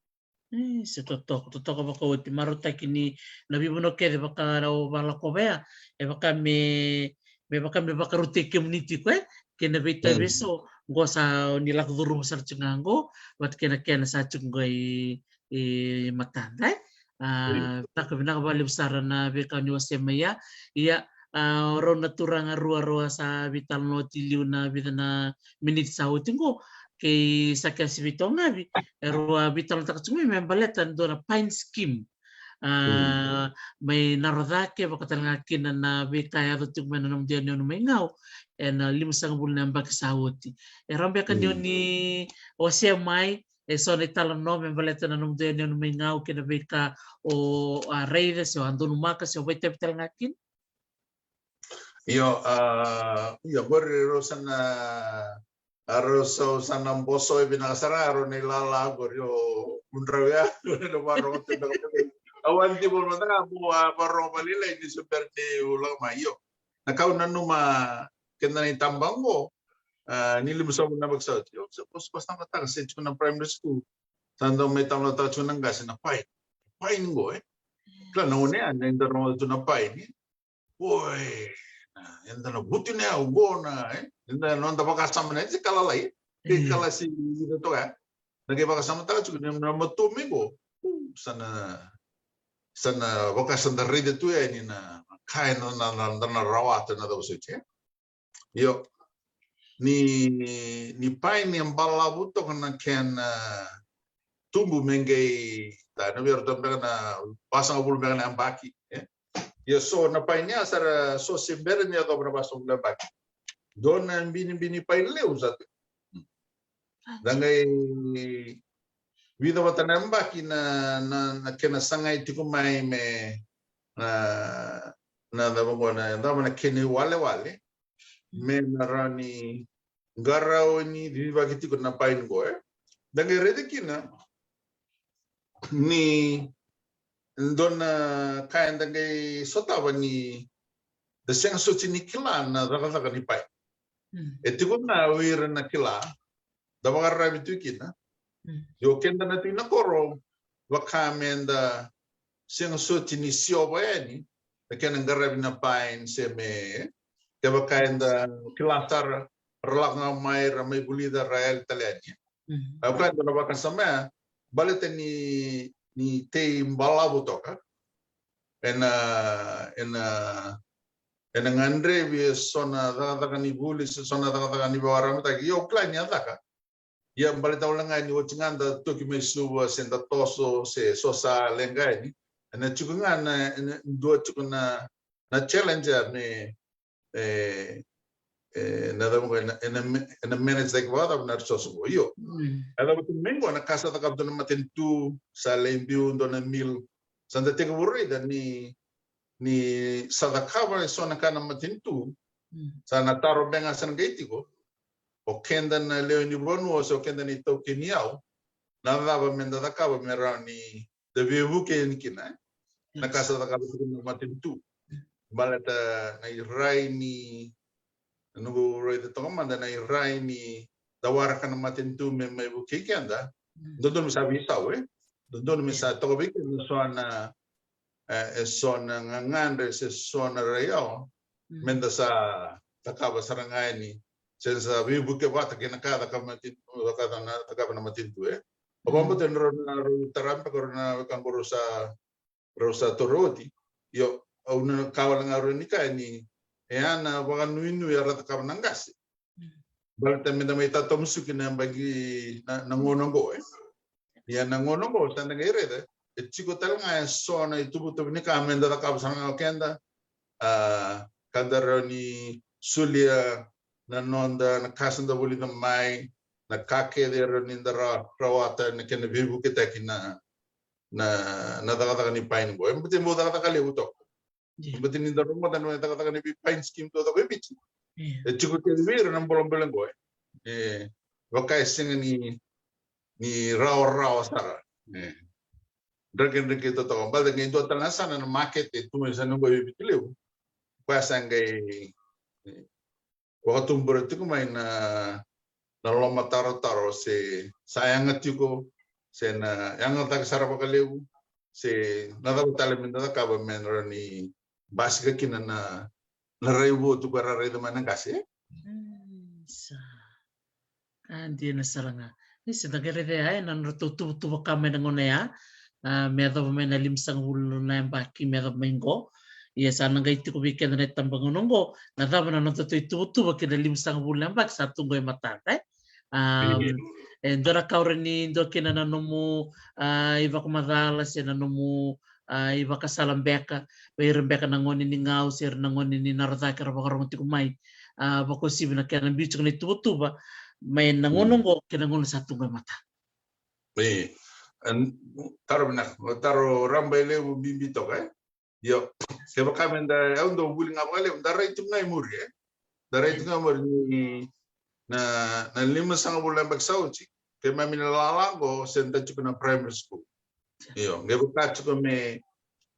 E, se totoka, totoka vakaoti, marautaki ni na veivanua kece vaka o vakalakova ya, e vaka me, me vaka me vakarautaki kemuni tiko, e? Kei na veitavi eso, qo sa ni lako curuma sara tiko ga qo, vata kei na kena sa tiko qo i, i matada, e? A, vinaka, vinaka vakalevu sara na veika ni wasea mai ya. Ia, a, o rau na turaga rua rau a sa veitalanoa oti liu na vica na miniti sa oti qo, kei sa kea si veitogavi, e rau a veitalanoataka tiko mai me baleta na dua na Pine Scheme. A, mai naro cake, vaka tale ga kina na veika e yaco tiko mai na nomudou yanuyanu mai Gau ena limasagavulu na yabaki sa oti. E rau beka ni o ni wasea mai e so na italanoa me baleta na nomudou yanuyanu mai Gau kei na veika o a raica se o a donumaka se o vakaitavi tale ga kina? Io, a, io, qori rau sa na, a, rau sa, sa na boso e vinaka sara, rau na ilala qori o mudrau ya, na varogo tu na. Au a divo mada ga mo a varogo vakalalai ni se bera ni u lako mai, io. Na ka au nanuma keda na itabagone, a, ni limasagavulu na yabaki sa oti. Io, sa, sa, sa, sa, se tiko na primary school. Sa dau mai talanoataka tiko na qase na paini. Paini qo, e? Kila na gone ya, na eda rogoca tu na paini. Oi, na, eda na vutuniyau qo na, e? Eda na noda vakasama na, e, se ka lalai. Kei kalasi ida toka ya. Na qai vakasamataka tiko ni na matua mai qo. U, sa na, sa na vaka sa da raica tu yani na ka eda na, na, na, na rawata na cava soti, e? Io. Ni, ni paini e balavu toka na kena, a, tubu me qai, ta, na vei ratou beka na vasagavulu beka na yabaki, e? Ia so na paini ya sa ra so se bera ni yacova na vasagavulu na yabaki. Dua na binibini paini levu sa tu. Da qai vica vata na yabaki na, na, na kena sagai tiko mai me, na, na cava qo na, cava na kena iwalewale, me na rawa ni qarauni cicivaki tiko na paini qo, e? Da qai raica kina ni dua na ka eda qai sotava ni da sega soti ni kila na cakacaka ni paini. E tiko ga o ira na kila, da vakararavi tu kina. Io, keda na tui na koro, vaka me da sega soti ni siova yani na kena qaravi na paini se me, kevaka eda kila sara, ra lako ga mai, ra mai vulica, ra yali tale yani. Au kila e dua na vakasama ya, baleta ni, ni tei balavu toka. Ena, ena, ena gadrevi e so na cakacaka ni vuli, se so na cakacaka ni vakararamataki. Io, au kila ni a caka. Ia baleta wale ga ni oti ga da toki mai Suva, se da toso, se so sa leqa yani. Ena tiko ga na, ena dua tiko na, na challenge ya me, e, e, na cava qo, ena, ena, ena manage taki vakacava na resource qo. Io. E cava tu mai qo na ka sa cakava tu na matanitu, sa lai biu dua na mill. Sa da tekivu raica ni, ni sa cakava e so na ka na matanitu. Sa na taro beka sa na qai tiko. O keda na lewe ni vanua, se o keda na itaukei ni yau. Na cava me da cakava me rawa ni da veivuke yani kina, e? Na ka sa cakava tiko na matanitu. Baleta na irai ni, na noqu raica toka mada na irai ni da waraka na matanitu me mai vukei keda. Dodonu me sa veisau, e? Dodonu me sa toka vei keda e so na, e, e so na gagadre, se so na rai yawa. Me da sa cakava sara ga yani, se sa veivuke vata kei na ka cakava matanitu, cakava na, cakava na matanitu, e. O vakabauta ni rau na, rau tara beka rau na wekaqu rau sa, rau sa toro oti. Io, au na ka wale ga rau ni kaya ni, e a na vakanuinui era cakava na qase. Baleta meda mai tatamusuki na yabaki na, na gauna oqo, e. Ia na gauna oqo, sa da qai raica, e tiko tale ga e so na ituvatuva ni ka meda cakava sara ga o keda, a, ka da rawa ni solia na noda, na ka sa da vulica mai, na ka kece e rawa ni da ra-, rawata, na kena veivuketaki na, na, na cakacaka ni paini qo. E bati bau cakacaka levu toka. Ia. Bati ni da rogoca na cakacaka ni vei paini scheme tu toka e Viti. Ia. E tiko kece vei ira na bolebole qo, e. E vaka e sega ni, ni rawarawa sara. E. Drakidrakita toka. Baleta qai dua tale na yasana na makete e tu mai yasana qo e Viti Levu. Koya sa qai, e, vakatubura tiko mai na, na lomatarotaro se sa yaga tiko, se na yaga cake sara vakalevu, se na cava tale meda cakava me rawa ni basika kina na, na raivotu ka ra raica mai na qase. Mm, sa. A, dina sara ga. Ni se da qai raica ya, e, na nodratou tuvatuva ka mai na gauna ya. A, me yacova mai na limasagavulu na yabaki me yacova mai qo. Ia sa na qai tiko vei keda na itabagauna qo, na cava na nodatou ituvatuva ki na limasagavulu na yabaki sa tu qo e matada, e? A, e dua na ka o rawa ni dua kina na nomu, a, ivakamacala se na nomu, a, ivakasala beka vei ira beka na gone ni gau se ira na gone ni Narocake ra vakarogo tiko mai. A, vakauasivi na kena biu tiko na ituvatuva mai na gauna qo kei na gauna sa tu qo e matada. E, taro vinaka, taro rabailevu bibi toka, e? Io, kevaka meda, au dau vuli ga vakalevu, da rai tu ga i muri, e? Da rai tu ga i muri ni na, na limasagavulu na yabaki sa oti, keimami na lala qo, se da tiko na primary school. Io, qai vaka tiko me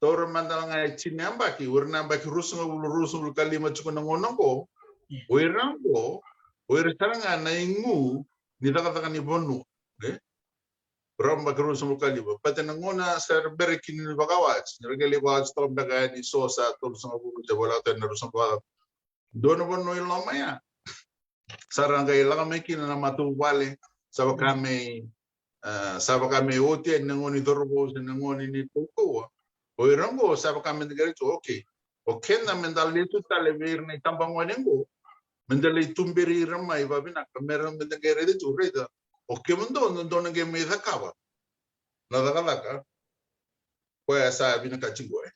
taura mada ga e tini na yabaki, o ira na yabaki ruasagavulu, ruasagavulu ka lima tiko na gauna qo, o ira qo, o ira sara ga na igu ni cakacaka ni vanua, e? Rau baki ruasagavulu ka lima. Baleta na gauna sa ra bera kina ni vakawati, ni ra qai lai vakawati toka beka yani so sa tolusagavulu, se voleka toka na ruasagavulu. Dua na vanua i loma ya. Sa ra qai lako mai kina na matavuvale, sa vaka me, e, sa vaka me oti yani na gauna ni cauravou se na gauna ni kaukauwa. O ira qo sa vaka me da qai raica tu, okay. O keda meda lai tu tale vei ira na itabagone qo, meda lai tuberi ira mai vavinaka, me ra, meda qai raica tu, raica. O kemudou, dou, dou na qai mai cakava na cakacaka koya sa vinakati qo, e.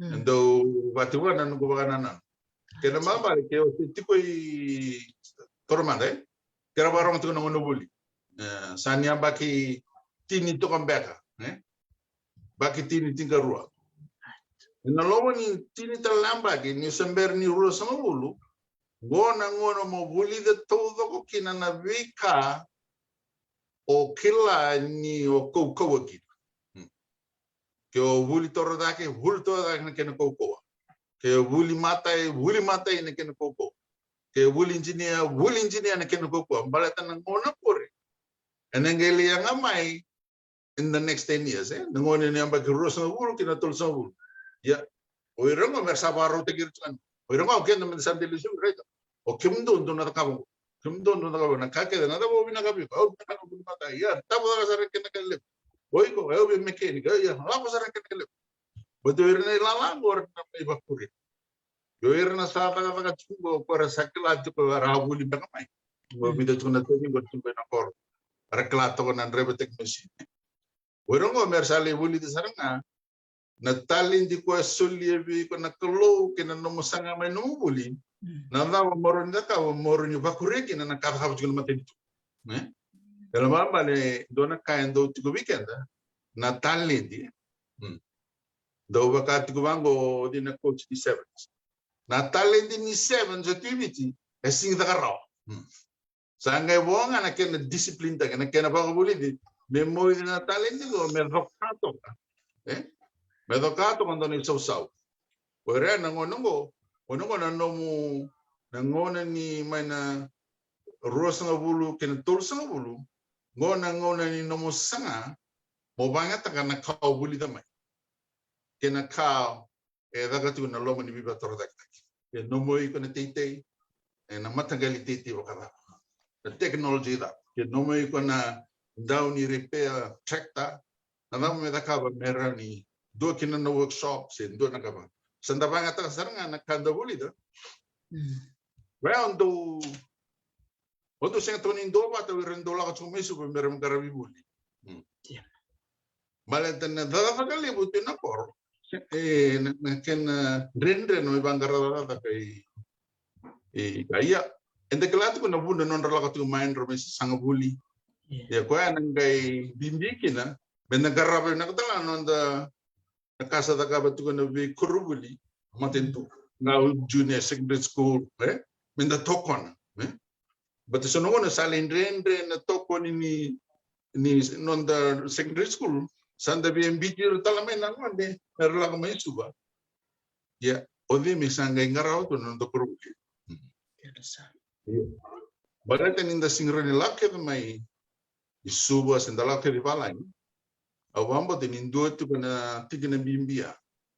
Mm. Dou vati vua na noqu vakanananu. Kena ibalebale ke o se tiko i Toromada, e? Ke ra vakarogo tiko na gauna vuli. E, sa ni yabaki tini toka beka, e? Yabaki tini, tinikarua. Ena loma ni tini tale na yabaki, ni se bera ni ruasagavulu, qo na gauna mo vulica taucoko kina na veika o kila ni o kaukauwa kina. Hmm. Ke o vuli torocake, vuli torocake na kena kaukauwa. Ke o vuli matai, vuli matai na kena kaukauwa. Ke o vuli engineer, vuli engineer na kena kaukauwa. Baleta na gauna qori ena qai lai yaga mai in the next ten years, e? Na gauna ni yabaki ruasagavulu ki na tolusagavulu. Ia, o ira qo me ra sa vakarautaki ira tu ga. O ira qo, o keda meda sa dela i Suva, right? O kemudou dou na cakava qo. Kemudou dou na cakava na ka kece, na cava o vinakata vei iko, au vinakata vuli matai, ia, tavo caka sara kena ka levu. O iko, au via mechanic, ia, lako sara kena ka levu. Baleta o ira na ilala qo, o ira na mai vakuri. Io, ira na sa cakacaka tiko qo, ko era sa kila tiko era a vuli beka mai. Qo vica tiko na tani qo tiko ena koro. Era kila toka na draivataki machine. O ira qo me ra sa lai vulica sara ga na taledi ko e solia vei iko na Kalou kei na nomu saga mai nomu vuli. Mm. Na cava mo rawa ni cakava, mo rawa ni vakuria kina na ka cakava tiko na matanitu. E? Kena ibalebale, dua na ka e dau tiko vei keda na taledi. Mm. Dau vaka tiko vaqo o cei na coach ni Sevens. Na taledi ni Sevens e tu i Viti e sega ni caka rawa. Hmm. Sa qai vo ga na kena discipline-taki, na kena vakavulici me moici na taledi qo me coka toka. E? Me coka toka dua na isausau. O ira na gauna qo, gauna qo na nomu, na gauna ni mai na ruasagavulu kei na tolusagavulu, qo na gauna ni nomu saga mo vakayagataka na ka o vulica mai. Kei na ka e caka tiko na loma ni veivakatorocaketaki. E nomu iko na teitei, ena mataqali iteitei vakacava, na technology cava. Ke nomu iko na dau ni repair tractor, na cava me cakava me rawa ni dua kina na workshop se dua na cava. Sa da vakayagataka sara ga na ka da vulica. Vaya o dau, o dau sega toka ni dua vata o ira dau lako tiko mai Suva me ra mai qaravi vuli. Baleta na cakacaka levu tu na koro. E, na, na kena dredre na mai vaqara cakacaka i, i, ia. Eda kila tiko na vuna nodra lako tiko mai, nodra mai sasaga vuli. Ia koya na qai bibi kina me na qarava vinaka tale na noda, na ka sa cakava tiko na veikoronivuli, matanitu, na junior secondary school, e? Me da tokona, e? Baleta so na gauna sa lai dredre na tokoni ni, ni noda secondary school, sa da via biuti ira tale mai na gone me ra lako mai Suva. Ia o cei me sa qai qarava tu na noda koronivuli? Baleta ni da sega ni lako kece mai i Suva se da lako kece i valagi, au vakabauta ni dua tiko na tikina bibi,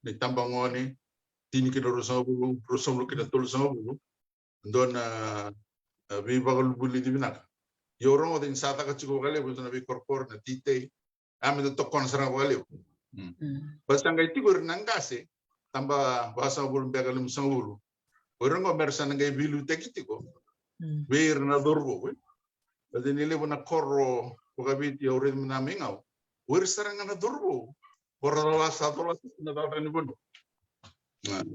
na itabagone, tini ki na ruasagavulu, ruasagavulu ki na tolusagavulu, dua na, e, veivakavulici vinaka. Ia au rogoca ni sa caka tiko vakalevu e dua na veikorokoro, na titei, a me da tokona sara ga vakalevu. Baleta sa qai tiko ira na qase, taba vasagavulu beka, limasagavulu. O ira qo me ra sa na qai veiliutaki tiko vei ira na cauravou, e? Baleta ni levu na koro vakaviti au raica mada mai Gau, o ira sara ga na cauravou, o ra la sa cola tiko na cakacaka ni vanua.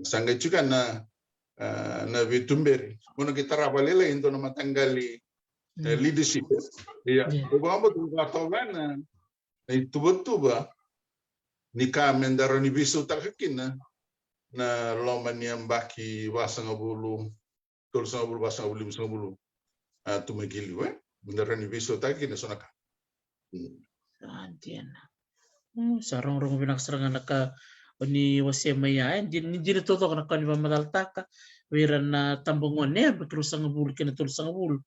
Sa qai tiko na, e, na veituberi. Mo na qai tara vakalailai e dua na mataqali, e, leadership. Ia au vakabauta ni vakatau vaya na ituvatuva ni ka me da rawa ni veisautaka kina na loma ni yabaki vasagavulu, tolusagavulu, vasagavulu, limasagavulu, a, tu mai ki liu, e? Me da rawa ni veisautaka kina so na ka. Sa dina. Sa rogorogo vinaka sara ga na ka o ni wasea mai ya, e? Ni dina taucoko na ka o ni vakamacalataka vei ira na tabagone, e, yabaki ruasagavulu ki na tolusagavulu.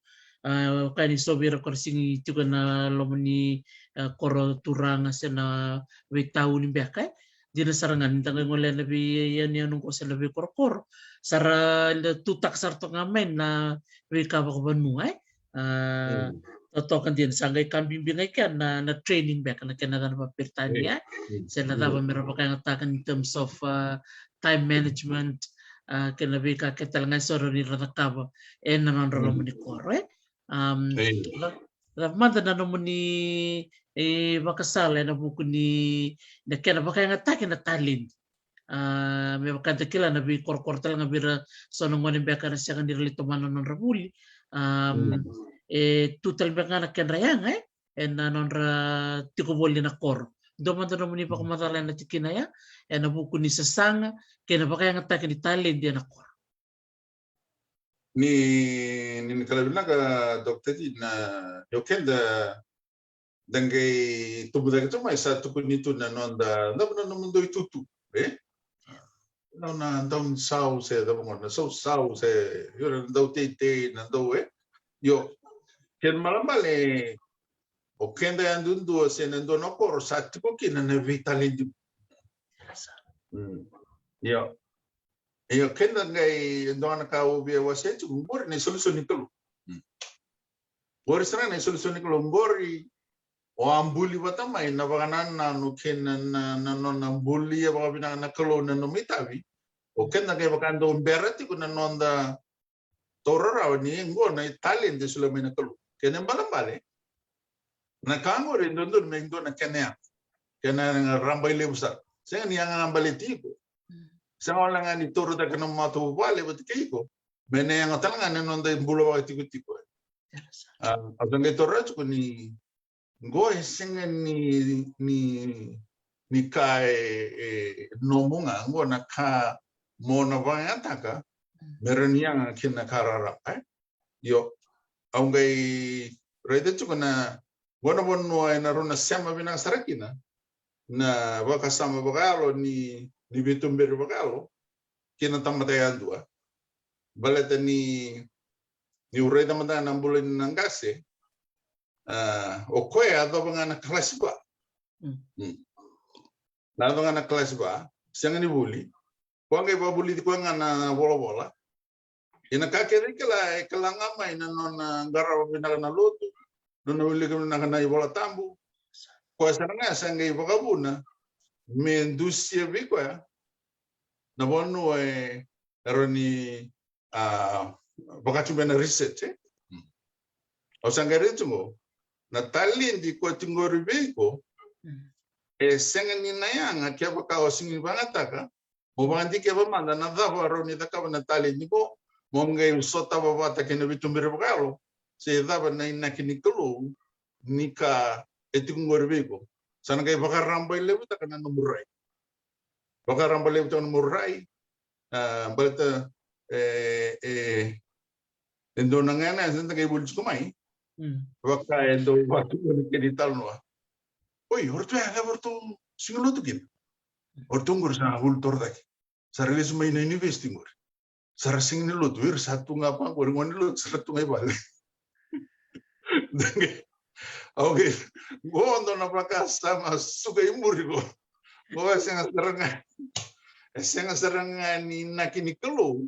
A, o koya ni so vei ira ko ra sega ni tiko ena loma ni, e, koro turaga se na veitauni beka, e? Dina sara ga ni da qai gole ena veiyanuyanu qo se na veikorokoro, sa ra, da tutaka sara toka ga mai na veika vakavanua, e? A, totoka dina, sa qai ka bibi ga i kea na, na training beka, na kena yacana vakaperitania, e? Se na cava me ra vakayagataka in terms of, a, time management, a, kei na veika kece tale ga e so rawa ni ra cakava ena nodra loma ni koro, e? Cava mada na nomuni, e, vakasala ena vuku ni, na kena vakayagataki na taledi? A, me vaka da kila na veikorokoro tale ga vei ira so na gone beka era sega ni ra lai tomana na nodra vuli. A, e tu tale beka ga na kedra yaga, e, ena nodra tiko voli na koro. Dua mada nomuni vakamacala ena tikina ya, ena vuku ni sasaga kei na vakayagataki ni taledi ena koro. Ni, ni, ni kila vinaka, Doctor T, na, o keda da qai tubu cake tu mai sa tukuni tu na noda, na, na nomudou itutu, e? Na, na dau ni sau se, na, na sau sau se, io, na dau teitei, na dau, e? Io, kena ibalebale, o keda yadudua se na dua na koro sa tiko kina na veitaledi. Io. Io, keda qai dua na ka au via wasea tiko, qori na isolisoli ni Kalou. Qori sara na isolisoli ni Kalou, qori o a buli vata mai na vakanananu kei na, na, na nona bulia vakavinaka na Kalou na nomu itavi. O keda qai vaka dau bera tiko na noda taura rawa ni qo na italedi e solia mai na Kalou. Kena ibalebale, na ka qori e dodonu me dua na kena yaga, kena yaga rabailevu sara. Sega ni yaga ga baleti iko. Sega wale ga ni taura cake na matavuvale vata kei iko me na yaga tale ga na noda bula vakatikotiko. A, au sa qai taura tiko ni qo e sega ni, ni, ni ka e, e nomu ga, qo na ka mo na vakayagataka me rawa ni yaga kina na ka raraba, e? Io, au qai raica tiko na, qo na vanua ena rawa na sema vinaka sara kina na vakasama vakayalo ni, ni veituberi vakayalo kei na tamata yadua. Baleta ni, niu raica mada na bula ni na qase, a, o koya e yacova ga na kalasi va. Na yacova ga na kalasi va, sega ni vuli. Koya qai vakavulici koya ga na volavola. Ia na ka kece e kila, e kila ga mai na nona qarava vinaka na lotu, nona wilika vinaka na iVola Tabu. Koya sara ga sa qai vakavuna me dusia vei koya na vanua e rawa ni, a, vaka tu me na research, e? Mm. Au sa qai raica tiko qo, na taledi koya tiko qori vei iko, e sega ni na yaga kevaka o sega ni vakayagataka mo vakadikeva mada na cava rawa ni cakava na taledi qo, mo qai sotava vata kei na veituberi vakayalo se cava na inaki ni Kalou ni ka e tiko qori vei iko. Sa na qai vakarabailevutaka na nomu rai. Vakarabailevutaka na nomu rai. A, baleta, e, e, e dua na gauna e sa na qai vuli tiko mai. Mm. Vaka e dau vaka tu na kena italanoa. Oi, o ratou ya, cava o ratou sega ni lotu kina? O ratou qori sa vuli torocake. Sa ra lesu mai na university qori. Sa ra sega ni lotu, ira sa tu ga vaqori, gone ni lotu sa ra tu ga i vale. Okay. Qo dua na vakasama suka i muri qo. Qo e sega sara ga, e sega sara ga ni inaki ni Kalou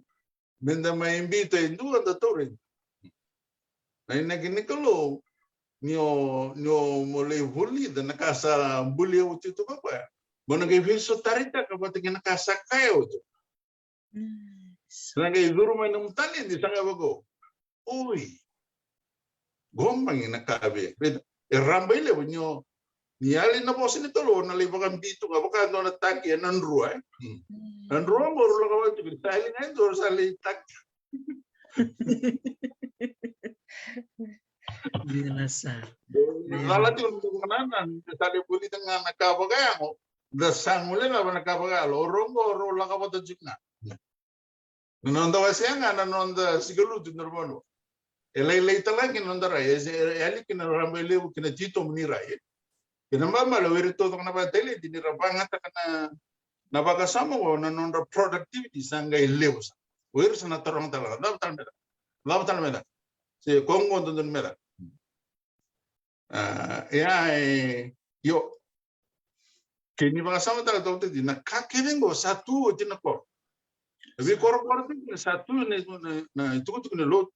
me da mai biuta e dua, da taura e dua. Na inaki ni Kalou, ni o, ni o mo lai vulica na ka sa bulia oti tu o koya, mo na qai veisotaritaka vata kei na ka sa kaya oti. Mm. Sa na qai curu mai na nomu taledi, sa qai vaqo. Oi. Qo bagi na ka vei, vei, e rabailevu ni o, ni yali na vosa ni Kalou, na lai vakabiu tu ga vaka dua na taki ena drua, e? Mm. Mm. Na drua qo rau lako vata tiko, sa yali ga e dua, sa lai taki. Dina sa. Cala tiko na noqu manana, sa lai vulica ga na ka vakayago, da sa guilecava na ka vakayalo, o rau qo rau lako vata tiko ga. Na noda wasea ga na noda sikalutu na vanua. E lailai tale ga kina na noda rai, e, e, e yali kina na rabailevu kina titobu ni rai. Kena ibalebale o ira taucoko na vakataledi ni ra vakayagataka na, na vakasama qo, na nodra productivity sa qai levu sara. O ira sa na taroga tale ga, cava tale me caka? Cava tale me caka? Se ko qo dodonu me caka? A, ia, e, io. Kei ni vakasamataka tale tiko, na ka kece qo sa tu oti na koro. E veikorokoro tiko, sa tu na, na, na itukutuku ni lotu,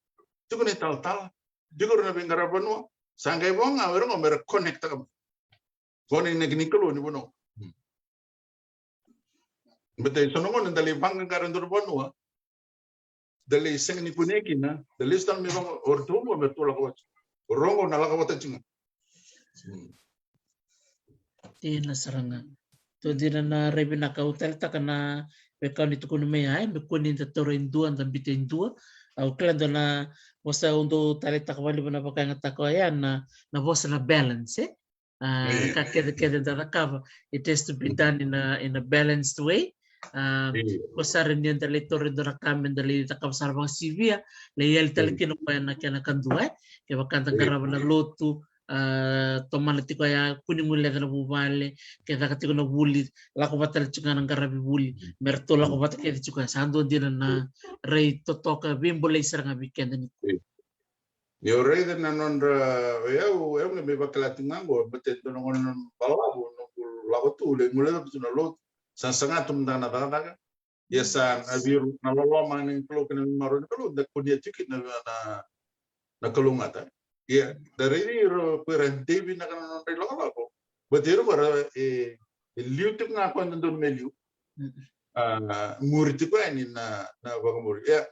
tiko na italatala, tiko na veiqaravi vanua, sa qai vo ga o ira qo me ra connect-taka mai. Qo na inaki ni Kalou ni vanua. Hmm. Baleta e so na gauna da lai vaqaqara e dua na vanua, da lai sega ni kunea kina, da lesu tale mai vaqo, o ratou qo me ratou lako oti. O rau qo na lako vata tiko ga. Hmm. Dina sara ga. Dua dina na rai vinaka, au taleitaka na veika ni tukuna mai ya, e, me kua ni da taura e dua, da biuta e dua. Au kila dua na vosa au dau taleitaka vakalevu na vakayagataka oya na, na vosa na balance, e? A, io. Ka kece kece da cakava, it has to be done in a, in a balanced way. A, io. Ko sara ni da lai taura e dua na ka me da lai cakava sara vakasivia, lai yali tale kina o koya na kena kadua, e. Kevaka da qarava na lotu, a, tomana tiko ya, kua ni guileca na vuvale, ke caka tiko na vuli, lako vata tale tiko ga na qaravi vuli, me ratou lako vata kece tiko ya, sa dua dina na rai totoka, veibolei sara ga vei keda ni. Io. Ni o raica na nodra, o yau, o yau ga me vakila tiko ga qo, baleta e dua na gauna balavu noqu lako tu, lai guilecava tu na lotu, sa saga tu mada na cakacaka. Ia sa na vei ira na loloma ni Kalou kei na marau ni Kalou, da kunea tiko kina na, na, na kalougata. Ia da raici ira ko ira e dei vinaka na nodra ilakolako. Baleta ira ko ira e, e liu tiko ga ko e dodonu me liu. A, muri tiko yani na, na vakamuri. Ia,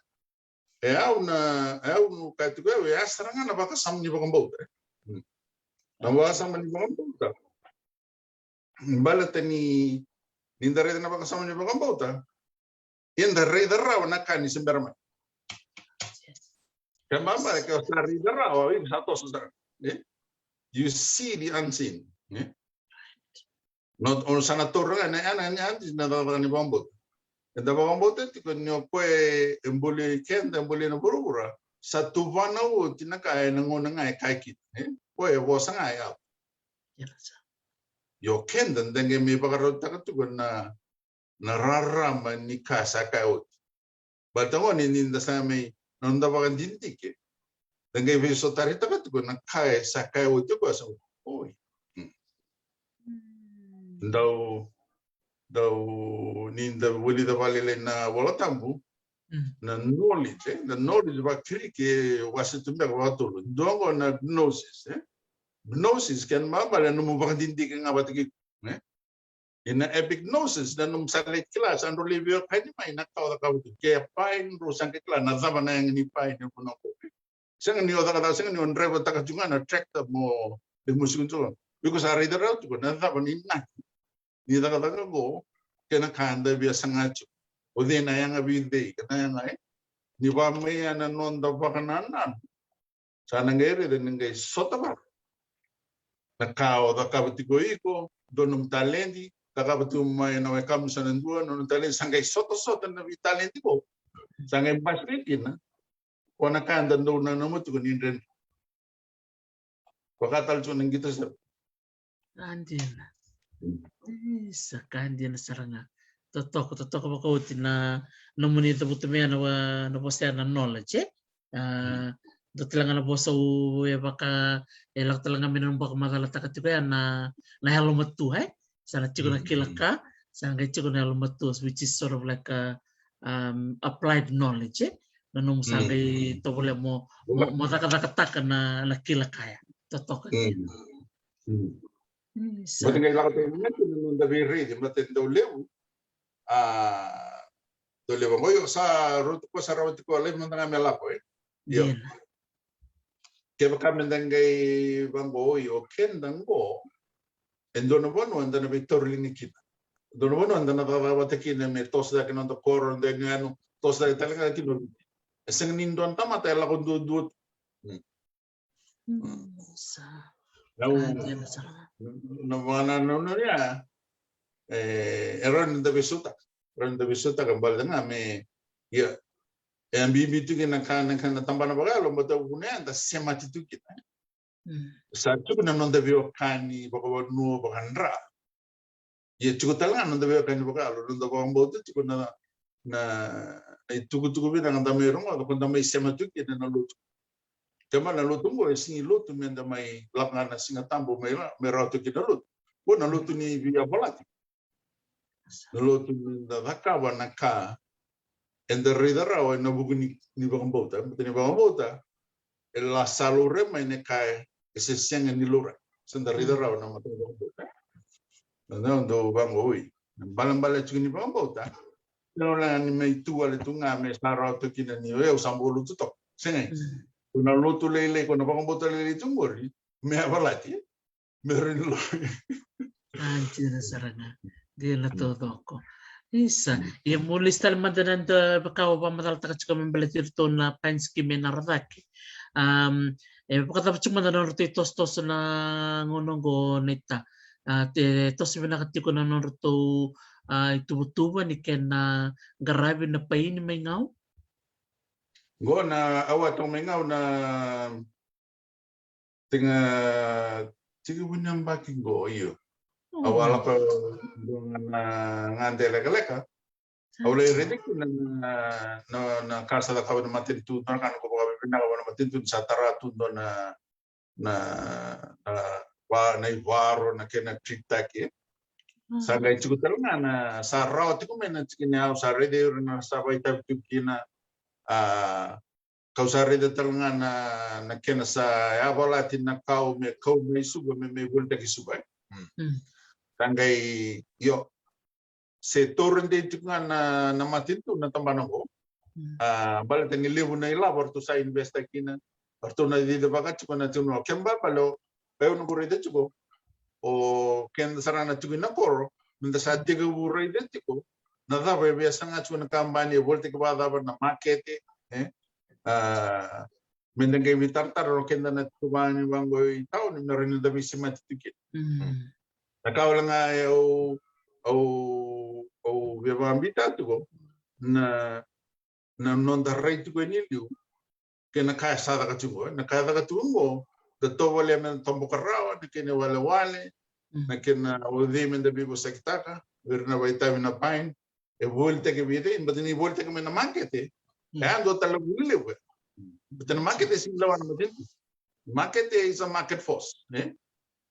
e au na, e au na kaya tiko, e, e a sara ga na vakasama ni vakabauta, e. Hmm. Na vakasama ni vakabauta. Baleta ni, ni da raica na vakasama ni vakabauta, eda raica rawa na ka ni se bera mai. Ke baba, ke o sa raica rawa, iko sa toso sara. E? You see the unseen. E? Not, o sa na taura ga na, na, na, na, na cakacaka ni vakabauta. Eda vakabauta tiko ni o koya e buli keda, e buli na vuravura, sa tuvana oti na ka ena gauna ga e kaya kina, e? Koya e vosa ga e yaco. Ia o keda da qai mai vakarautaka tiko na, na rarama ni ka sa kaya oti. Baleta gona ni da sa mai, na noda vakadidike, da qai veisotaritaka tiko na ka e sa kaya oti o koya sa, oi. Hmm. Dau, dau, ni da vulica vakalailai na iVola Tabu, Na knowledge, e? Na knowledge vakaKirisi e wase tu beka vakatolu. Dua qo na gnosis, e? Gnosis, kena ibalebale na nomu vakadidike ga vata kei iko, e? Ia na epignosis, na nomu sa lai kila, sa drau lai veiwekani mai na ka o cakava tu. Ke pine, drau sa qai kila na cava na yaga ni pine e vanua qo. Sega ni o cakacaka, sega ni o draivataka tiko ga na tractor mo lai mosi tiko. Iko sa raica rawa tiko na cava na inaki ni cakacaka qo kei na ka eda via saga tiko. O cei na yaga vei cei, kei na yaga, e? Ni vaka mai ya na noda vakanananu. Sa na qai raica ni qai sota vata na ka o cakava tiko iko, dua nomu taledi, cakava tiko mai na wekamu sa na dua, nona taledi, sa qai sotasota na veitaledi qo. Sa qai basika kina o na ka eda dau nanuma tiko ni dredre. Vaka tale tiko na qito sara. Ka dina. Isa, ka dina sara ga. Totoka, totoka vakaoti na nomuni cavuta mai ya na wa-, na vosa ya na knowledge, e? A, dua tale ga na vosa au e vaka, e lako tale ga mai na nomu vakamacalataka tiko ya na, na yalomatua, e? Sa na tiko na kila ka, sa qai tiko na yalomatua, which is sort of like a, um, applied knowledge, e? Na nomu sa qai tovolea mo, mo, mo cakacakataka na, na kila ka ya. Totoka. Isa. Baleta qai lako tale mai na noda veiraici, baleta dau levu. A, dau levu qo, io, sa rauta ko sa rawa tiko, lai mada ga me lako, e? Io. Dina. Kevaka meda qai vaqo, io, keda qo e dua na vanua eda na veitauriliga kina. Dua na vanua eda na cakacaka vata kina me toso cake na noda koro, noda yaganu, toso cake tale ga kina. E sega ni dua na tamata e lako duadua tu. Sa. Au, na, na, na, na, na, ya. E, e rawa ni da veisautaka. Rawa ni da veisautaka baleta ga me, ia, e a bibi tu kina na ka, na ka na tabana vakayalo, baleta vuna ya da semati tu kina. Sa tiko na noda veiwekani vakavanua, vakadra. Ia tiko tale ga na noda veiwekani vakayalo, noda vakabauta tiko na, na, na itukutuku vinaka da mai rogoca, ko da mai sema tu kina na lotu. Kema na lotu qo, e sega ni lotu meda mai lako ga na Siga Tabu mai la, me rawa tu kina lotu. Ko na lotu ni veiyavalati. Na lotu meda cakava na ka eda raica rawa ena vuku ni, ni vakabauta. Baleta ni vakabauta e la sa laurai mai na ka e se sega ni laurai. Se da raica rawa na mata ni vakabauta. Na, na dau vaqo, oi. Na balebale tiko ni vakabauta. Kena wale ni mai tu wale tu ga me sa rawa tu kina ni, e, au sa bau lotu toka. Sega. Ko na lotu lailai, ko na vakabauta lailai tu qori me yavalati. Me rawa ni lo. A, dina sara ga. Dina taucoko. Isa, ia mo lesu tale mada na dua vaka o vakamacalataka tiko me baleti iratou na Pine Scheme e Narocaki. Am, e vakacava tiko mada na nodratou itosotoso na gauna oqo, Naita? A, e toso vinaka tiko na nodratou, a, ituvatuva ni kena qaravi na paini mai Gau? Qo na, au a toka mai Gau na Tiga, tiga vuni yabaki qo, io. Au a lako dua na gade lekaleka. Au lai raica kina na, na, na ka sa cakava na matanitu, dua na ka na ko vakavinavinaka vua na matanitu ni sa tara tu dua na, na, na, va, na ivaro, na kena treat-taki. Sa qai tiko tale ga na, sa rawa tiko mai na tikina, au sa raica ira na sa vakaitavi tiko kina, a, kau sa raica tale ga na, na kena sa yavalati na kau me kau mai Suva, me, me volitaki Suva, e. Sa qai, io, se taura dei tiko ga na, na matanitu na tabana qo. A, baleta ni levu na ilavo ratou sa invest-taki kina, ratou na cicivaka tiko na tiko na kena ibalebale o, e, au na qai raica tiko. O keda sara na tiko ina koro, meda sa tekivu raica tiko na cava e via saga tiko na kabani, e volitaki vakacava na makete, e? A, meda qai veitaratara o keda na tiko vani vaqo i tauni, me rawa ni da veisemati tu kina. Na ka wale ga e au, au, au via vakabita tiko na, na noda rai tiko e liu. Kei na ka e sa caka tiko, na ka e caka tiko qo, da tovolea me da toboka rawa na kena iwalewale, na kena o cei me da veivosakitaka vei ira na vakaitavi na Pine, e volitaki vei cei, baleta ni volitaki mai na makete, e a dua tale na vuli levu. Baleta na makete e sega ni lewa na matanitu. Makete is a market force, e?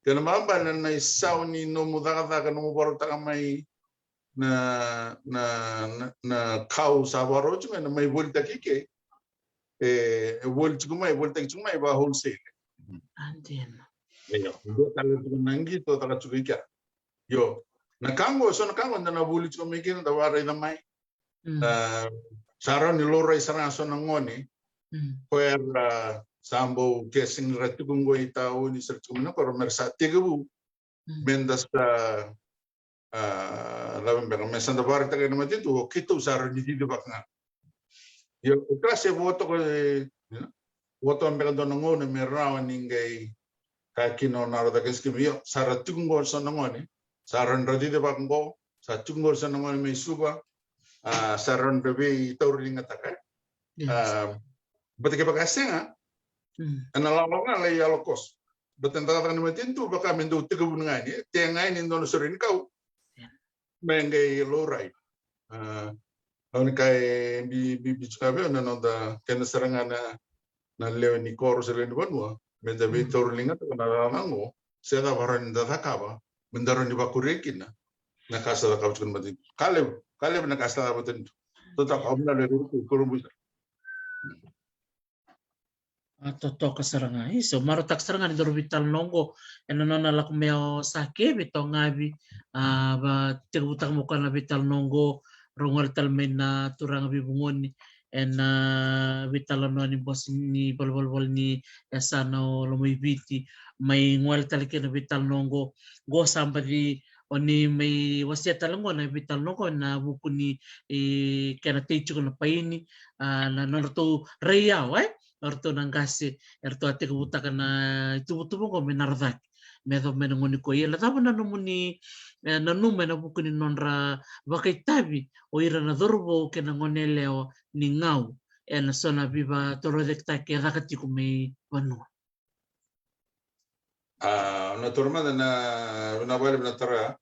Kena ibalebale na isau ni nomu cakacaka, nomu vakarautaka mai na, na, na, na kau sa vakarau tiko ga na mai volitaki ke. E, e voli tiko mai, volitaki tiko mai va wholesale. A dina. Io, dua tale tiko na qito caka tiko i kea. Io, na ka qo, so na ka qo da na voli tiko mai kina, da vakaraica mai. Mm. A, sa rawa ni laurai sara ga so na gone. Mm. Ko era sa bau ke sega ni ra tiko qo i tauni, sa ra tiko mai na koro, me ra sa tekivu. Mm. Me da sa, a, cava beka, me sa da vakaraitaka na matanitu, o keitou sa rawa ni cicivaka ga. Io, o kila se vo toka, e, vo toka beka dua na gauna me rawa ni qai ka kina o Naro Cakes Kemi, io, sa ra tiko qo so na gone, sa rawa ni ra cicivaka qo, sa tiko qo so na gone mai Suva, a, sa rawa ni ra veitauriligataka. Yes. A, baleta kevaka sega, mm, ena lako ga lai yalo koso. Baleta na cakacaka ni matanitu vaka me dau tekivuna ga yani, e, te ga yani e dua na sorenikau. Yeah. Me qai laurai. A, au ni ka e bi, bi, bi tiko vei au na noda kena sara ga na, na lewe ni koro se lewe ni vanua. Me da veitauriligataka na cakacaka qo, se cava rawa ni da cakava, me da rawa ni vakuria kina na ka sa cakava tiko na matanitu. Ka levu, ka levu na ka sa cakava tiko. Totoka, au na lewe ni koro busa. A, totoka sara ga. Isa, marautaka sara ga ni daru veitalanoa qo ena nona lako mai o Sake, veitogavi, a, vatekivutaka mo koya na veitalanoa qo, rau gole tale mai na turaga veivugoni ena veitalanoa ni bose ni valenivolavola ni yasana o Lomaiviti, mai gole tale kina veitalanoa qo, qo sa baci o ni mai wasea tale qo na veitalanoa qo ena vuku ni, e, kena tei tiko na paini, a, na nodratou rai yawa, e? O ratou na qase, eratou a tekivutaka na ituvatuva qo me Naro Cake. Me yacova mai na gauna nikua. Ia na cava na nomuni, e, nanuma ena vuku ni nodra vakaitavi o ira na cauravou kei na goneyalewa ni Gau ena so na veivatorocaketaki e caka tiko mai vanua? A, na toro mada na, na vale na tara.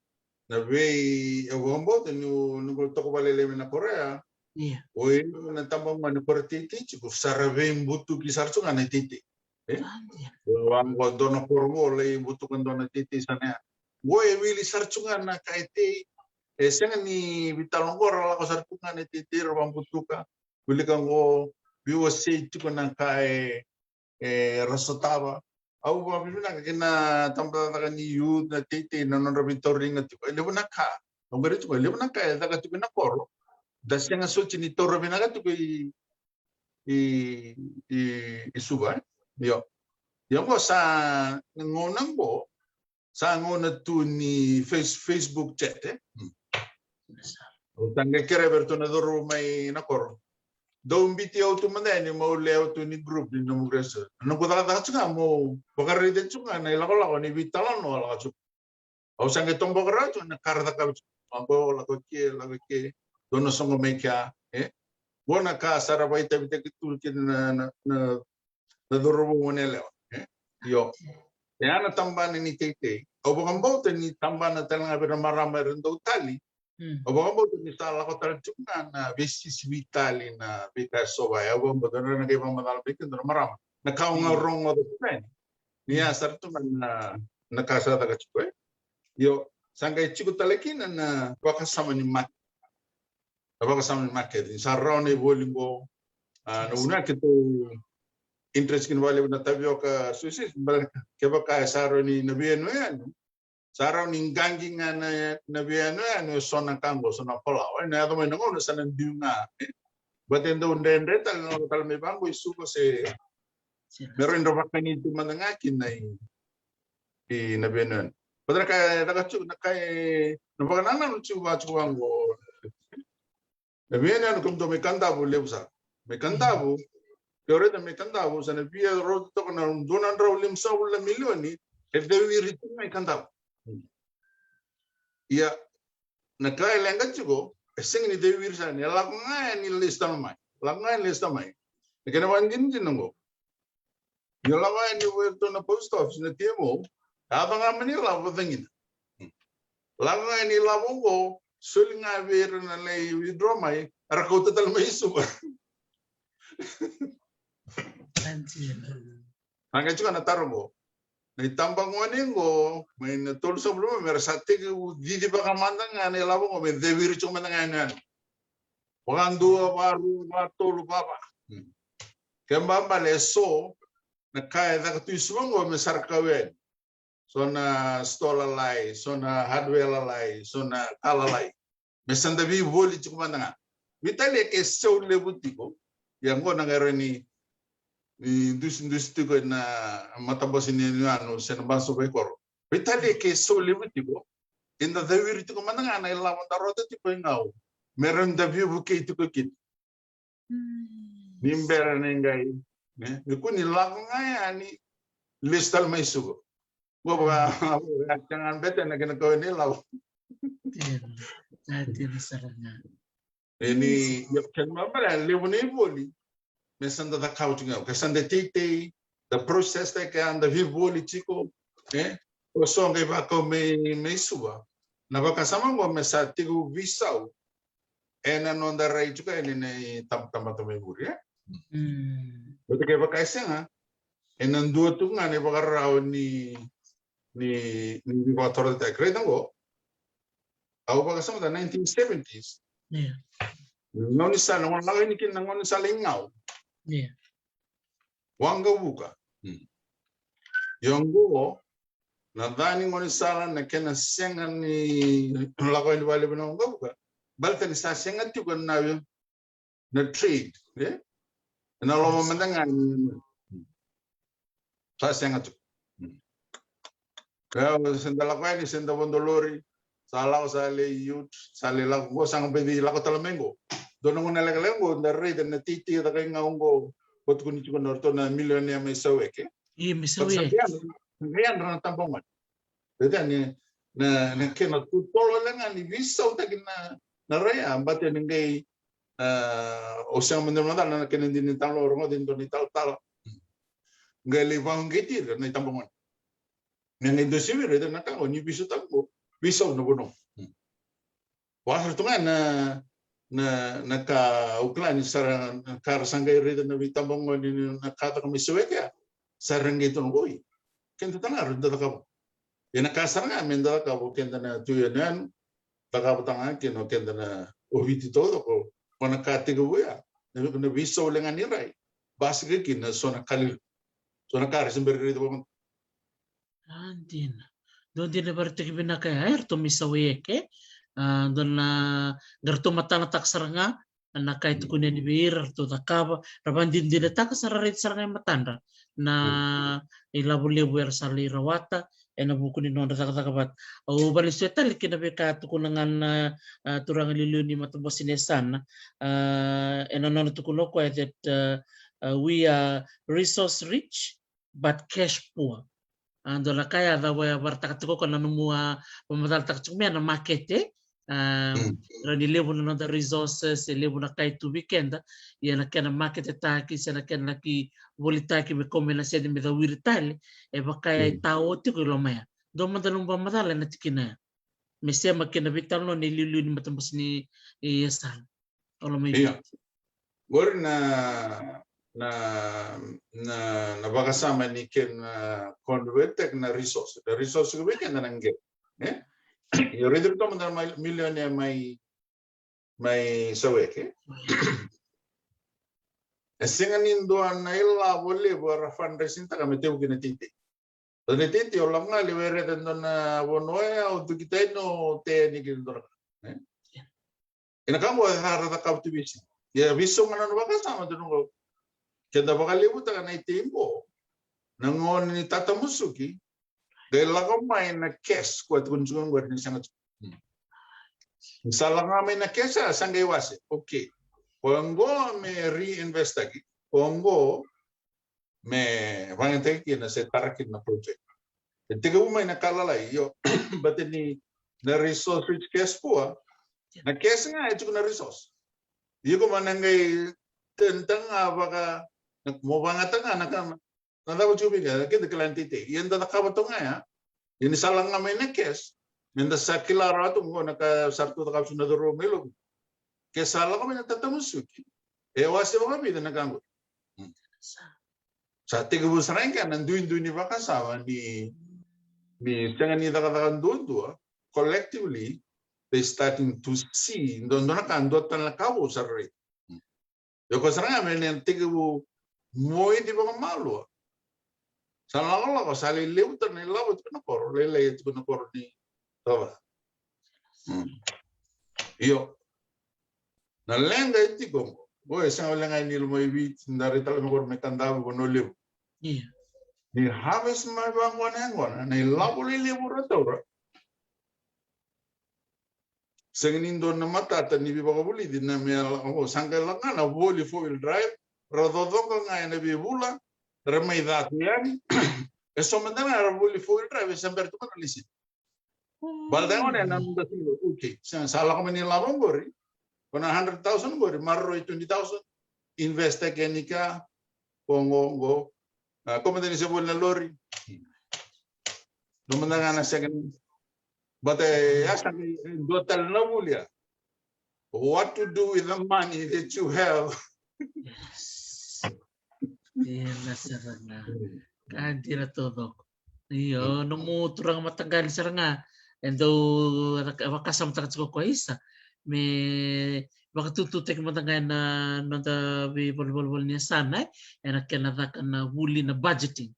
Na vei, e vakabauta ni, ni qo toka vale lei mai na Korea. Ia. O ira na tabagone Korea teitei tiko, sa ra veibutuki sara tu ga na teitei. E? A, ia. Vaqo dua na koro qo lai butuka dua na teitei sa na ya. Qo e wili sara tu ga na ka e tei. E sega ni veitalanoa qo, ra lako sara tu ga na teitei ra vabutuka. Wilika qo, veiwasei tiko na ka e, e, ra sotava. Au vakavinavinaka kina tabacakacaka ni youth, na teitei, na nodra veitauriliga tiko. E levu na ka. Au qai rai tiko, e levu na ka e caka tiko ena koro. Da sega soti ni taura vinaka tiko i, i, i, i Suva, e? Io. Ia qo sa gauna qo, sa gauna tu ni face-, Facebook chat, e? Hmm. Au sa qai kerea vei iratou na cauravou mai na koro. Dou biuti au tu mada yani, meu lei au tu ni group ni nomu grace. Noqu cakacaka tu ga meu vakaraica tu ga na ilakolako ni veitalanoa lako tu. Au sa qai toboka rawa tu na ka ra cakava tu. Lako, lako ke, lako ke. Dou na soqo mai kea, e? Qo na ka sa ra vakaitavitaki tu kina na, na, na na cauravou goneyalewa, e? Io. E a na tabana ni teitei. Au vakabauta ni tabana tale ga vei ira na marama era dau tali. Mm. Au vakabauta ni sa lako tale tiko ga na veisisivi tali na veika e sova. Au vakabauta na qai vakamacala vei keda na marama. Na ka au ga rogoca tiko yani. Ni a sara tu ga na, na ka sa caka tiko, e? Io. Sa qai tiko tale kina na vakasama ni mate. Na vakasama ni makete. Ni sa rawa na ivoli qo. A, na vuna keitou interest kina vakalevu na tavioka suisisi, baleta kevaka e sa rawa ni na veiyanuyanu, sa rawa ni qaqi ga na, na veiyanuyanu e so na ka qo, so na falawa. E na yaco mai na gauna sa na biu ga, e. Baleta e dau dredre tale na lako tale mai vaqo i Suva se me rawa ni ra vakani tu mada ga kina i, i na veiyanuyanu. Baleta na ka e caka tiko, na ka e, na vakanananu tiko vaka tiko vaqo. Na veiyanuyanu kemudou mai Kadavu levu sara. Mai Kadavu, ke o raica mai Kadavu, sa na via rauta toka na dua na drau limasagavulu na milioni e cewiri tu mai Kadavu. Ia, na ka e leqa tiko, e sega ni cewiri sara, ni lako ga yani lesu tale mai. Lako ga yani lesu tale mai. Na kena vakadinadina qo. Ni lako yani vei iratou na post office, na T M O, yaco ga mai na ilavo cagina. Lako ga yani ilavo qo, soli ga vei ira na lai withdraw mai, era kauta tale mai Suva. Sa qai tiko na taro qo. na itabagone qo mai na tolu sagavulu me ra sa tekivu cici vakamada ga na ilavo qo me ceviri tiko mada ga yani yani. Vakadua, vakarua, vakatolu, vakava. Ke babale e so na ka e caka tu i Suva qo me sa ra kau yani. So na store lalai, so na hardware lalai, so na ka lalai. Me sa da veivoli tiko mada ga. Veitalia ke sau levu tiko. Ia qo na qai rawa ni dusidusi tiko ena matabose ni yanuyanu se na balasu vaikoro. Veitalia ke sau levu tiko. Eda ceviri tiko mada ga na ilavo da rota tiko i Gau. Me rawa ni da veivukei tiko kina. Ni bera ni qai, ne? Ni kua ni lako ga yani, lesu tale mai Suva. Qo vaka, vaka tiko ga bete na kena kau ni lavo. Dina. Sa dina sara ga. E ni, ia, kena ibalebale, levu na ivoli me sa da cakava tiko ga. Ke sa da teitei, da process-taka, da veivoli tiko, e? O so qai vakau mai, mai Suva. Na vakasama qo me sa tiko veisau ena noda rai tiko ena, na itabatamata mai muri, e? Baleta kevaka e sega, ena dua tu ga na ivakarau ni, ni, ni vakatorocaketaki. Raica qo. Au vakasamataka nineteen seventies. Ia. Gaunisala, na gauna lako yani kina na gaunisala i Gau. Ia. Waqavuka. Ia qo, na ca ni gaunisala, na kena sega ni lako yani vakalevu na waqavuka. Baleta ni sa sega tiko na, na trade, e? Ena loma mada ga ni sa sega tiko. Ia, se da lako yani, se da vodo lori, sa lako, sa lai yacht, sa lai lako qo, sa qai beci lako tale mai qo. Dua na gauna lekaleka qo, da raica na teitei caka i Gau qo, ko tukuni tiko na ratou na milionea mai Saueke. Io, mai Saueke. Sa qai yadra na tabagone. Raica ni, na, na kena totolo leqa ni veisautaki na, na rai, a, baleta ni qai, a, o sega mada ni macala na kena dina ni talo, rogoci dua na italatala. Qai lai vakauqeti ira na itabagone. Me qai dua sivi ira, raica na ka qo, ni veisautaki qo, veisau na vanua. Vakasara tu ga na, na, na ka au kila ni sa ra, na ka ra sa qai raica na veitabagone ni na ka caka mai Saueke ya. Sa ra qai tukuna, oi, keda tale ga ra da cakava. Ia na ka sara ga me da cakava o keda na tui yanuyanu, cakava tale ga kina o keda na Viti taucoko, ko na ka tekivu ya. Na, na veisau leqa ni rai. Basika kina so na ka lelevu. So na ka ra se bera ni raica vakamatau. A, dina. Dua dina vakaraitaki vinaka ya, e, ratou mai Saueke. A, dua na, qai ratou matanataka sara ga na ka e tukuni yani vei ira, ratou cakava, ra vakadinadinataka sara, raica sara ga e matadra na ilavo levu era sa lai rawata ena vuku ni nodra cakacaka vata. Au valesu tale kina veika tukuna ga na, a, turaga liuliu ni matabose ni yasana, a, ena nona tukuna o koya that, a, a, we are resource rich, but cash poor. A, dua na ka ya, cava e vakaraitaka tiko o koya na nomu a vakamacalataka tiko mai ya na makete, a, rawa ni levu na noda resources, e levu na ka e tu vei keda, ia na kena maketetaki se na kena laki volitaki me kau mai na sede me cawiri tale, e vaka e tao tiko i loma ya. Dua mada nomu vakamacala ena tikina ya me sema kina veitalanoa ni liuliu ni matabose ni, e, yasana. Olo mai. Ia. Qori na, na, na, na vakasama ni kena convert-taki na resource. Na resource ko vei keda na qele. E? Io, raica ratou mada na milionea mai, mai Saueke. E sega ni dua na ilavo levu era fundraising-taka me tekivu kina na teitei. Dua na teitei, o lako ga lai, o raica e dua na vanua ya, o cuki tani, o tei yani kina dua na ka. E? Ia na ka qo era cakava tu vei Suva. Ia vei Suva na nona vakasama tu qo. Keda vakalevutaka na itei qo. Na gauna ni tatamusuki, qai lako mai na cash, ko tukuni tiko qori ni sega tiko. Ni sa lako ga mai na cash, a, sa qai wase. Okay. Ko qo me reinvest-taki. Ko qo me vakayagataki kina se tara kina na project. E tekivu mai na ka lalai, io, baleta ni na resource rich, cash poor, na cash ga e tiko na resource. Iko ma na qai tenta ga vaka, na, mo vakayagataka ga na ka, na cava tiko vei keda, keda kila ni teitei. Ia da cakava toka ga ya, ia ni sa lako ga mai na cash, me da sa kila rawa tu qo na ka sa ratou cakava tu na cauravou mai Lovu. Ke sa lako mai na tatamusuki, e wase vakavica na ka qo. Sa. Sa tekivu sara ga na duidui ni vakasama ni, ni sega ni cakacaka duadua, collectively, they starting to see, dua, dua na ka, dua tale na ka vou sara rai. Io, ko sara ga me na tekivu moici vakamalua. Sa lakolako, sa lai levu tale na ilavo tiko na koro, lailai tiko na koro ni Tova. Mm. Io. Na leqa e tiko qo. Qo e sega leqa ni loma i Viti, da rai tale mai qori mai Kadavu, Vanua Levu. Io. Ni harvest mai vaqo na yaqona, na ilavo lelevu ra taura. Sega ni dua na matata ni veivakavulici na me lako, sa qai lako ga na voli four wheel drive, ra cocoqa ga ena veivula, ra mai ca tu yani. E so mada ga ra voli four wheel drive, e sa bera tu ga na laiseni. Baleta gona na noda sila, okay. Sa, sa lako mai na ilavo qori, ko na hundred thousand qori, maroroi twenty thousand, invest-taki ena ka, ko qo, qo. A, ko mada ni se voli na lori. Dua mada ga na second. But, e, a sa qai, e, dua tale na vuli ya. What to do with the money that you have? Yes. Ena sara ga. Ka dina taucoko. Io, nomu turaga mataqali sara ga e dau vaka-, vakasamataka tiko ko Aisa me vakatututaki mada ga ena noda veivolivoli ni yasana, e, ena kena caka na vuli na budgeting.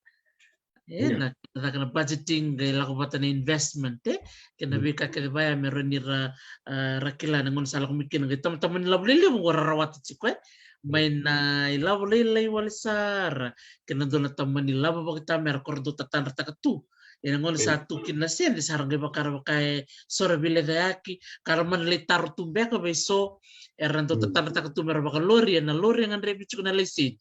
E, na kena caka na budgeting, qai lako vata na investment, e, kei na veika kece vaya me rawa ni ra, a, ra kila na gauna sa lako mai kina, qai tamatama ni lavo lelevu qo ra rawata tiko, e. Mai na ilavo lailai wale sara kei na dua na tama ni lavo vakatamera ko ra dau tatadrataka tu. Ia na gauna sa tu kina na sede, sa ra qai vaka ra vaka e so ra veilecayaki, ka ra mani lai taro tu beka vei so era dau tatadrataka tu me ra vakalori, ena lori e gadrevi tiko na laiseni.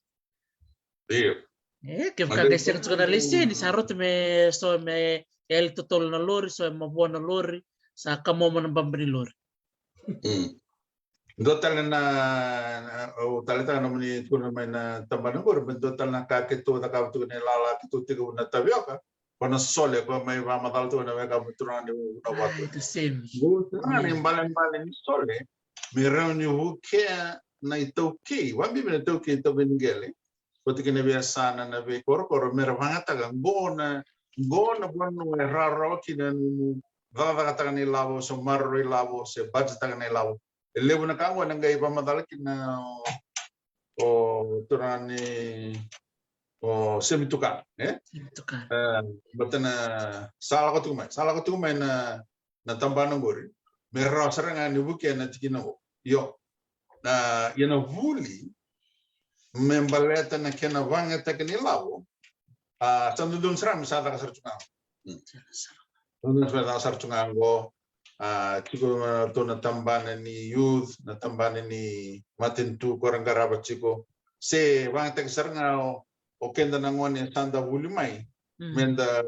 Io. E, kevaka qai sega tiko na laiseni, sa rauta me so me yali totolo na lori, so e mavoa na lori, sa kamomo na baba ni lori. Mm. Dua tale na, na, au taleitaka nomuni tukuna mai na tabana qori, me dua tale na ka keitou cakava tiko na ilala keitou tekivu na tavioka, ko na sole, ko mai vakamacala tiko na weka mo turaga ni Vunavuatu. Ai, the same. Qo turaga na ibalebale ni sole, me rawa ni vukea na itaukei, vakabibi na itaukei, tauviniqele, vata kei na veiyasana, na veikorokoro, me ra vakayagataka qo na, qo na vanua e rawarawa kina nomu cakacakataka na ilavo, se maroroi ilavo, se budget-taka na ilavo. E levu na ka qo na qai vakamacala kina o, o turaga ni, o Semi Tukana, e? Semi Tukana. E, baleta na sa lako tiko mai, sa lako tiko mai na na tabana qori, me rawa sara ga ni vukea na tikina qo. Io, na, ia na vuli me baleta na kena vakayagataki ni lavo, a, sa dodonu sara me sa caka sara tu ga. Mm. Sa dodonu me caka sara tu ga qo, a, tiko na, tu na tabana ni youth, na tabana ni matanitu ko ra qarava tiko. Se vakayagataki sara ga o, o keda na gone sa da vuli mai, mm, me da,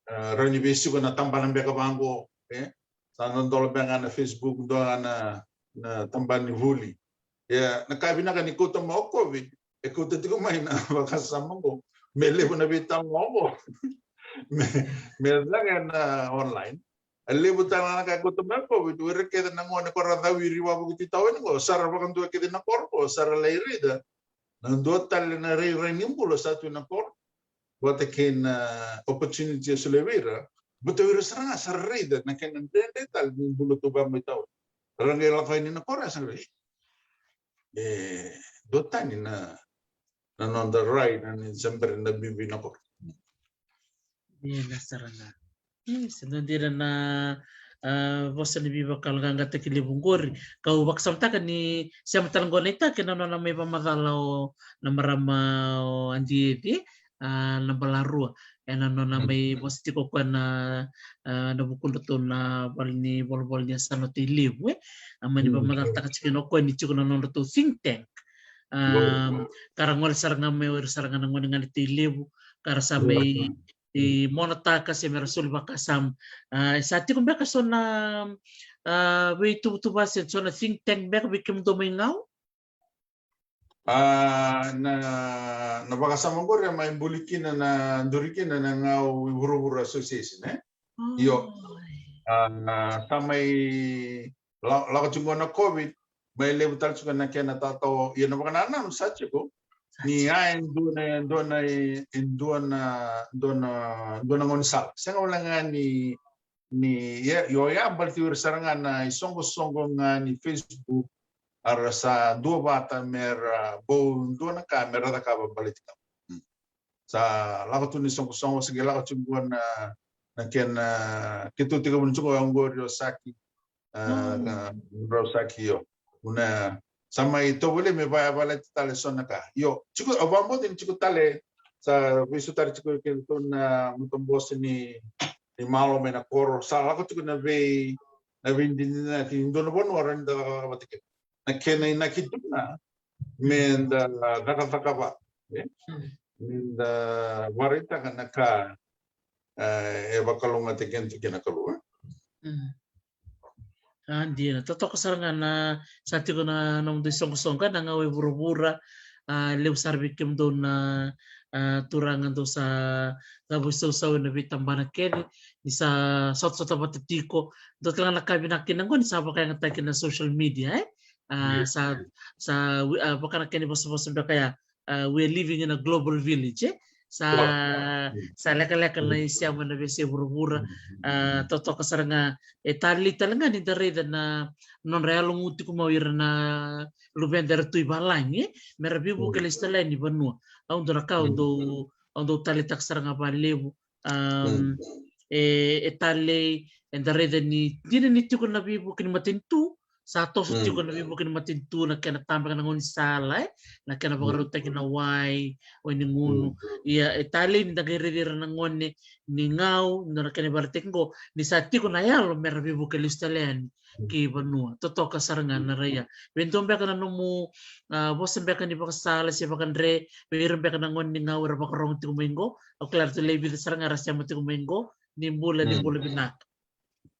e, rawa ni veisiko na tabana beka vaqo, e? Sa dodola beka ga na Facebook, dua ga na, na tabana ni vuli. Ia, na ka vinaka ni kauta mai o COVID, e kauta tiko mai na vakasama qo. Me levu na veitalanoa qo. Me, me caka ena online. E levu tale ga na ka e kauta mai o COVID, o ira kece na gone ko ra cawiri wavoki tu i tauni qo, sa ra vakadua kece na koro qo, sa ra lai raica na dua tale na rairai ni bula sa tu ena koro. Vata kei na opportunity e solia vei ira. Baleta o ira sara ga sa ra raica na kena dredre tale ni bula tu vaka mai tauni. Ra qai lako yani na koro, sa qai, e, dua tani na, na noda rai, na ni se bera ni da biubiu na koro. Dina sara ga. E, se dua dina na, a, vosa ni veivakalougatataki levu qori. Kau vakasamataka ni sema tale qo na itaki na nona mai vakamacala o na marama o Adi Eci, a, Nabalarua. Ena nona mai vosa tiko o koya na, a, na vukudratou na vale ni volivoli ni yasana o Tailevu, e. A, mai ni vakamacalataka tiko kina o koya ni tiko na nodratou think tank. A, ka ra gole sara ga mai, o ira sara ga na gone ga ni Tailevu, ka ra sa mai monataka se me ra soli vakasama. A, e sa tiko beka so na, a, veituvatuva se so na think tank beka vei kemudou mai Gau? A, na, na vakasama qori e mai buli kina na, duri kina na Gau i Vuravura Association, e? Io. A, sa mai la-, lako tiko na COVID, mai levu tale tiko na kena tatao, ia na vakanananu sa tiko, Ni a e dua na, e dua na, e dua na, dua na, dua na gaunisala. Sega wale ga ni, ni, ia, io, ia, baleti ira sara ga na isoqosoqo ga ni Facebook, era sa dua vata me ra bau dua na ka me ra cakava baleti ka. Mm. Sa lako tu ni soqosoqo, se qai lako tu qo na, na kena, keitou tiko vuni tiko qori o Saki, a, na, rau Saki, io. Una, sa mai tovolei me vaya valeti tale so na ka. Io, tiko, au vakabauta ni tiko tale, sa veisotari tiko keitou na matabose ni, ni malo mai na koro, sa lako tiko na vei, na veidinadinati ni dua na vanua rawa ni da cakacaka vata kina. Na kena inaki tu ga, me da cakacaka vata, e? Mm. Me da vakaraitaka na ka, e, e vakalougatataki keda kina na Kalou, e? Mm. A, dina, totoka sara ga na, sa tiko na nomudou isoqosoqo, na gau e vuravura, a, levu sara vei kemudou na, a, turaga dou sa cavuisausau ena veitabana kece, ni sa sotasota vata tiko, dua tale ga na ka vinaka kina qo ni sa vakayagataki na social media, e? A, sa, sa, wi-, a, vaka na kena ivosavosa beka ya, a, we are living in a global village, e? Sa, sa lekaleka na isema na veiyasai vuravura, a, totoka sara ga, e talei tale ga ni da raica na nodra yalogu tiko mai o ira na luveda era tu i valagi, e? Me ra veivuke lesu tale yani vanua. Au dua na ka au dau, au dau taleitaka sara ga vakalevu, Am, e, e talei, eda raica ni dina ni tiko na veivuke ni matanitu, sa toso tiko na veivuke ni matanitu, na kena tabaka na gaunisala, e, na kena vakarautaki na wai, wai ni gunu. Ia, e talei ni da qai raici ira na gone ni gau, na kena ivakaraitaki qo, ni sa tiko na yalo me ra veivuke lesu tale yani ki vanua. Totoka sara ga na rai ya. Vei dua beka na nomu, a, vosa beka ni vakasala se vakadre vei ira beka na gone ni gau era vakarogo tiko mai qo. Au kila ratou lewe vica sara ga era sema tiko mai qo. Ni bula, ni bula vinaka.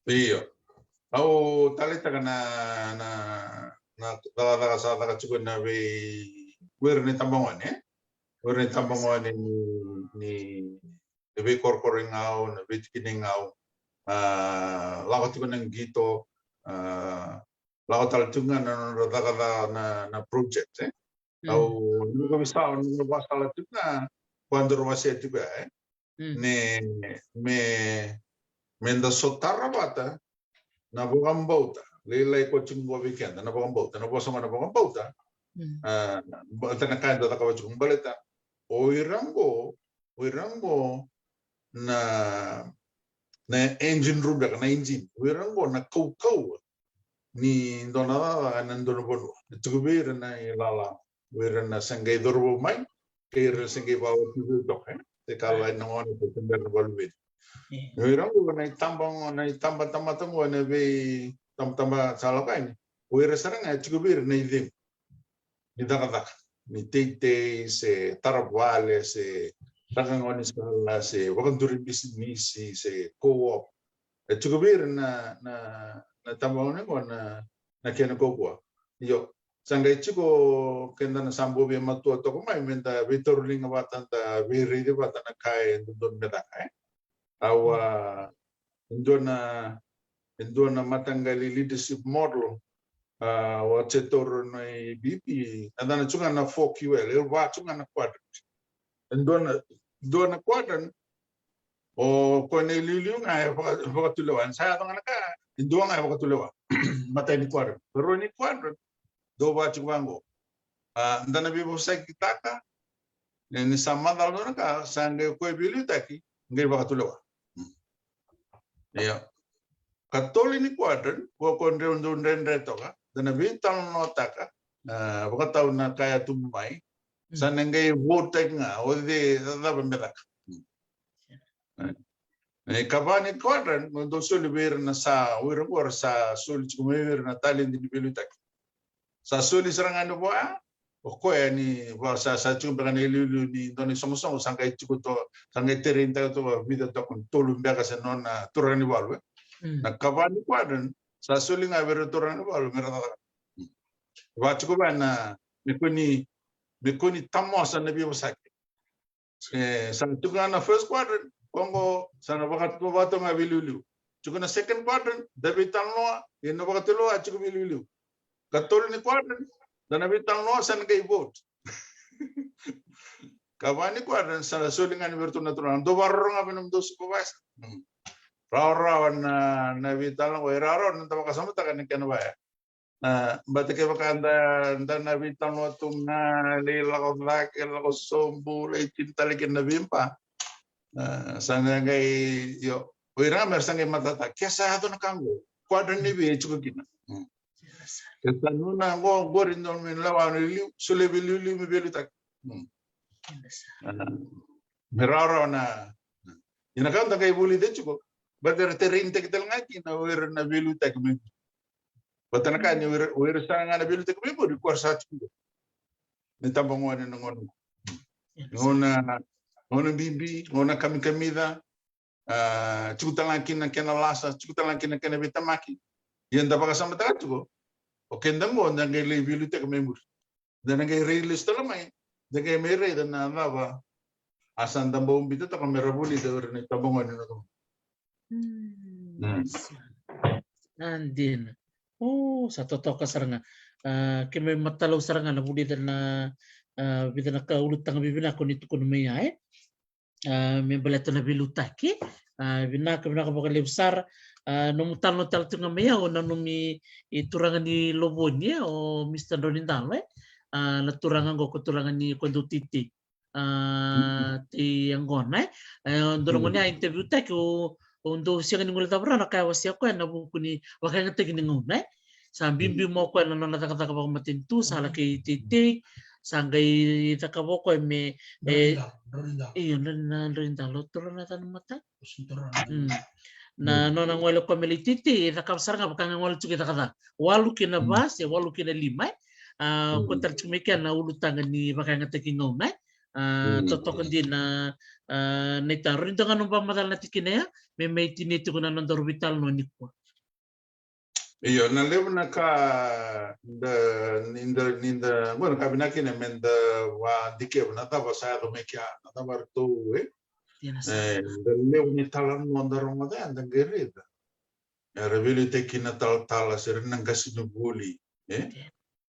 Io. Au taleitaka na, na, na cakacaka sa caka tiko na vei, vei ira na itabagone, e? Vei ira na itabagone ni, ni na veikorokoro i gau, na veitikina i gau, a, lako tiko na qito, a, lako tale tiko ga na nodra cakacaka na, na project, e? Au, ni ko visa, ni ko vasala tiko ga, ko a doro wasea tiko ya, e? Ne, me, me da sotara vata, na vakabauta, lailai ko tiko qo vei keda, na vakabauta, na vosa qo na vakabauta, a, baleta na ka eda cakava tiko baleta, o ira qo, o ira qo na, na engine room beka, na engine, o ira qo na kaukauwa ni dua na cakacaka ena dua na vanua. E tiko vei ira na ilala, o ira na sa qai cauravou mai, kei ira sa qai vakaoti vei toka, e? Se ka lai na gone, se bera na valuveiti. O ira qo na itaba qo, na itabatamata qo, na veitabataba sa lako yani. O ira sara ga e tiko vei ira na icegu ni cakacaka. Ni teitei, se tara vale, se caka gaunisala, se vakaduri bisinisi, se co-op. E tiko vei ira na, na, na tabagone qo na, na kena kaukauwa. Io, sa qai tiko keda na sa bau via matua toka mai, me da veitauriliga vata, da veiraici vata na ka e dodonu me caka, e? Au a, e dua na, e dua na mataqali leadership model, a, au a taura na i VP, e dua na tu ga na four Q L, e va tu ga na quadrant. E dua na, dua na quadrant, o koya na iliuliu ga e vaka, vakatulewa. Sa yaco ga na ka, e dua ga e vakatulewa. Matai ni quadrant. Karua ni quadrant, dou vaka tiko vaqo. A, da na veivosakitaka, ni, ni sa macala dua na ka, sa qai koya veiliutaki, qai vakatulewa. Ia. Katolu ni quadrant, ko ko dredre, dou dredre toka, da na veitalanoataka, a, vakatau na ka e a tubu mai, sa na qai vote-taki ga, o cei, cava me caka. E, ka va ni quadrant, mo dou soli vei ira na sa, o ira qo era sa soli tiko mai vei ira na taledi ni veiliutaki. Sa soli sara ga ni vua, o koya ni vua sa, sa tiko beka na iliuliu ni dua na isoqosoqo, sa qai tiko to, sa qai tereinitaka toka vica toka ni tolu beka se nona turaga ni valu, e. Na ka va ni quadrant, sa soli ga vei ira turaga ni valu, me ra cakacaka. Va tiko va na, me kua ni, me kua ni tamosa na veivosaki. E, sa na tiko ga na first quadrant, qo sa na vakatu, vakatu ga veiliuliu. Tiko na second quadrant, da veitalanoa, ia na vakatulewa, tiko veiliuliu. Katolu ni quadrant, da na veitalanoa, sa na qai vote. Ka vaka ni koya sa na soli ga ni vei iratou na turaga, dou vakarorogo ga vei nomudou supervisor. Rawarawa na, na veitalanoa qo, e rawarawa na da vakasamataka na kena vaya. A, baleta kevaka da, da na veitalanoa tu ga, lai lako cake, lako sobu, lai tini tale kina na veiba. A, sa na qai, io, o ira ga mera sa qai matata, ke sa yaco na ka qo, quadrant ni vei e tiko kina. Ke sa nona qo, qori dou me lewa na liu, solia veiliuliu me veiliutaki. A, me rawarawa na, ia na ka da qai vulica tiko, baleta era tereinitaki tale ga kina o ira na veiliutaki mai. Baleta na ka ni o ira, o ira sara ga na veiliutaki mai muri, koya sa tiko. Ni tabagone na gauna. Gauna, gauna bibi, gauna kamikamica, a, tiko tale ga kina kena lasa, tiko tale ga kina kena veitemaki. Ia da vakasamataka tiko, o keda qo da qai lai veiliutaki mai muri. Da na qai rai lesu tale mai, da qai mai raica na cava a sa da bau biuta toka me ra vulica o ira na itabagone na gauna. Mm. A dina. O, sa totoka sara ga. A, keimami matalau sara ga na vulica na, a, vica na ka ulutaga vivinaka ni tukuna mai ya, e? A, me baleta na veiliutaki. A, vinaka, vinaka vakalevu sara. A, nomu talanoa tale tu ga mai ya, o nanumi i turaga ni Lovoni, e, o Mister Draunidalo, e? A, na turaga qo ko turaga ni ko dou titi. A, tei yaqona, e. E, dou na gone a interview taki, o, o dou sega ni guilecava rawa na ka e wasea o koya ena vuku ni vakayagataki ni gauna, e. Sa biubiu mai o koya na nona cakacaka vakamatanitu, sa laki teitei, sa qai cakava o koya me, e, io, Draunidalo, Draunidalo, toro na yacana mata. Na nona gole o koya me lai teitei, e cakava sara ga vaka ga gole tiko e cakacaka. Walu ki na va se walu ki na lima, e. A, ko tale tiko mai kea na ulutaga ni vakayagataki gauna, e. A, totoka dina, a, na itaro. Ni dua ga nomu vakamacala na tikina ya, me mai tinia tiko na nodaru veitalanoa nikua. Io, na levu na ka da, ni da, ni da, qo na ka vinaka kina me da vadikevu, na cava sa yaco mai kea, na cava ratou, e? E, da levu ni talanoa da rogoca, da qai raica. Era veiliutaki na talatala, se ra na qasenivuli, e?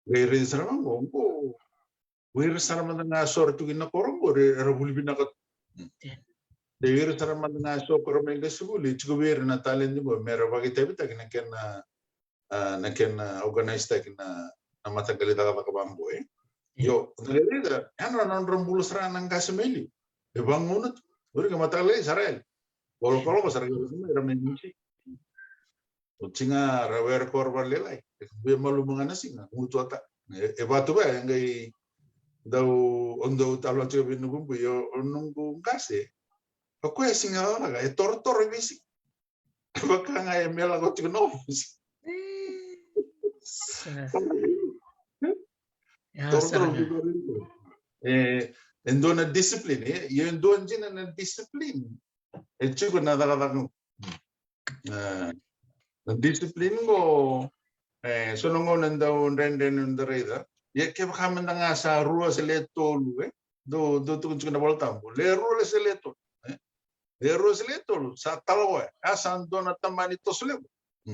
Qai raica sara ga qo, qo, o ira sara mada ga so ra tu kina koro qori, era vuli vinaka tu. De o ira sara mada ga so ko ra mai qasenivuli, tiko vei ira na taledi qo, me ra vakaitavitaki na kena, a, na kena organise taki na, na mataqali cakacaka vaqo, e. Io, da qai raica, ya na nodra bula sara na qase mai liu. E vagauna tu. O ira qai mataqali sara yali. Volokoloko sara qai raica mai ra mai musi. Oti ga ra were koro vakalailai. E via malumu ga na siga, gutuata. E, e vatu va, e qai dau, o dau talo tiko vei noqu bui, o, o noqu qase. O koya e siga cakacaka, e torotoro e veisiga. Vaka ga e me lako tiko na ofisi. Torotoro tiko. E, e dua na discipline, e, e dua dina na discipline. E tiko na cakacaka. E, na discipline qo, e, so na gauna dau dredre ni da raica. Ia kevaka mada ga sa rua se le tolu, e, dau, dau tukuni tiko na Vola Tabu. Le rua le se le tolu, e. Le rua se le tolu, sa tala koya. A sa dua na tamani toso levu. E,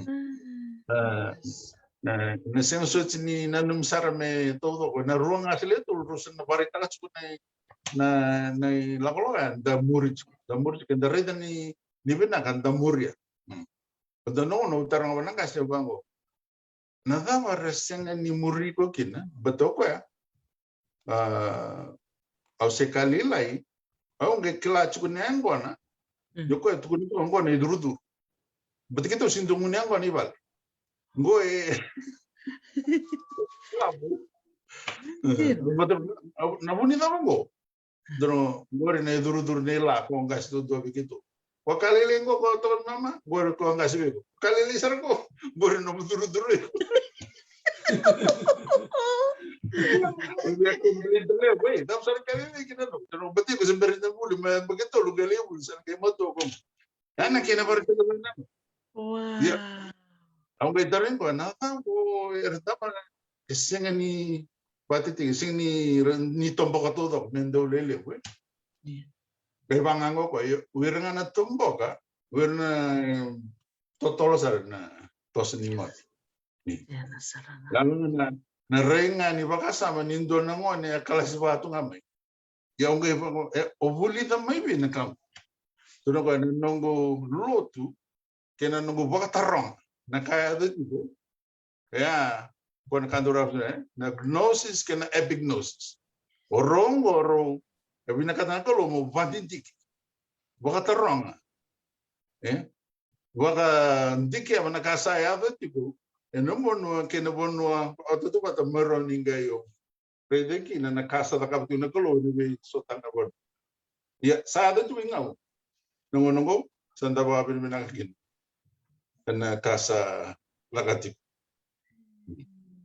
e, na sega soti ni nanumi sara me taucoko. Na rua ga se le tolu, rau sa na vakaraitaka tiko na, na, na ilakolako ya, da muri tiko. Da muri tiko, da raica ni, ni vinaka, da muria. Mm. Baleta na gauna au taroga vua na qase vaqo. Na cava ra sega ni muri iko kina, baleta o koya, a, au se ka lailai, au qai kila tiko ni yaqona, ni o koya tukuni tiko qo na icurucuru. Baleta keitou sega ni dau gunu yaqona i vale. Qo e. Baleta na vu ni cava qo. Dua qori na icurucuru ni la ko qase duadua vei keitou. Ko ka lailai qo ko toka ni mama, qori ko qase vei iko. Ka lailai sara qo, qori na icurucuru. Ia ko beli dale, wei, dam sara ka lailai kina no. Dua bati ko se beri na vuli, ma baki tolu ka lailai vuli sara ka matua ko. Ana kena vari tolu na. Wow. Ia. Au qai tarogi koya, na cava qo era tama e sega ni vakatetei, e sega ni, ni toboka taucoko me dau lelevu, e? Ia. Qai vaqo o koya, o ira ga na toboka, o ira na, e, totolo sara na toso ni moce. Ia. Ia, na sara ga. Ia, na, Na rai ga ni vakasama ni dua na gone e kalasi vatu ga mai. Ia o qai vaka, e, o vulica mai vei na ka qo. Tukuna o koya na noqu lotu kei na noqu vakataroga na ka e yaco tiko. Ia, ko na ka dau rau, e? Na gnosis kei na epignosis. O rau qo, o rau, e vinakata na Kalou mo vakadidike, vakataroga, e? Vakadikeva na ka sa yaco tiko ena vanua kei na vanua, o tautauvata mai rau ni qai o raica kina na ka sa cakava tiko na Kalou ena veisotaga vanua. Ia, sa yaco tu vei Gau na gauna qo, sa da vakavinavinaka kina ena ka sa caka tiko.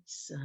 Sa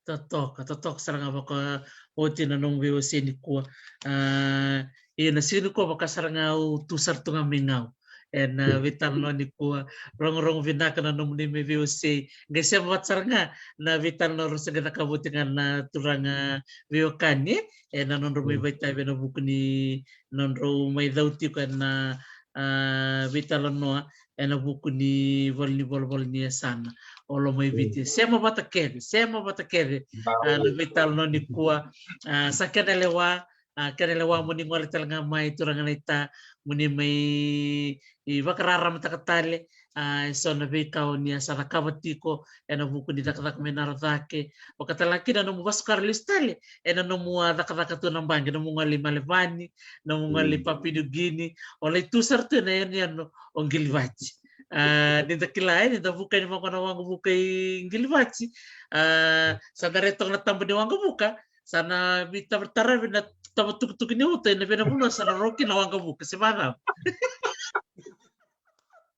totoka, totoka sara ga vakaoti na nomu veiwasei nikua. A, ia na siga nikua vaka sara ga au tu sara tu ga mai Gau ena veitalanoa nikua. Rogorogo vinaka na nomuni mai veiwasei. Qai sema vata sara ga na veitalanoa rau sa qai cakava oti ga na turaga veiwekani ena nodrau mai vakaitavi ena vuku ni nodrau mai cau tiko ena, a, veitalanoa ena vuku ni valenivolavola ni yasana o Lomaiviti. Sema vata kece, sema vata kece, a, na veitalanoa nikua. A, sa kena lewa, a, kena lewa mo ni gole tale ga mai, turaga naita, mo ni mai vakararamataka tale, a, eso na veika o ni a sa cakava tiko ena vuku ni cakacaka mai Naro Cake. Vaka tale ga kina nomu vasukara lesu tale ena nomu a cakacaka tu na baqe, nomu gole i Malevani, nomu gole i Papua New Guinea, o lai tu sara tu ena yanuyanu o Qilivati. A, ni da kila, e, ni da vuka yani vaqo na waqavuka i Qilivati. A, sa da rai toka na taba ni waqavuka, sa na veitarataravi na tava tukutuku ni uto ena vei na vanua sa na roki na waqavuka, se vacava?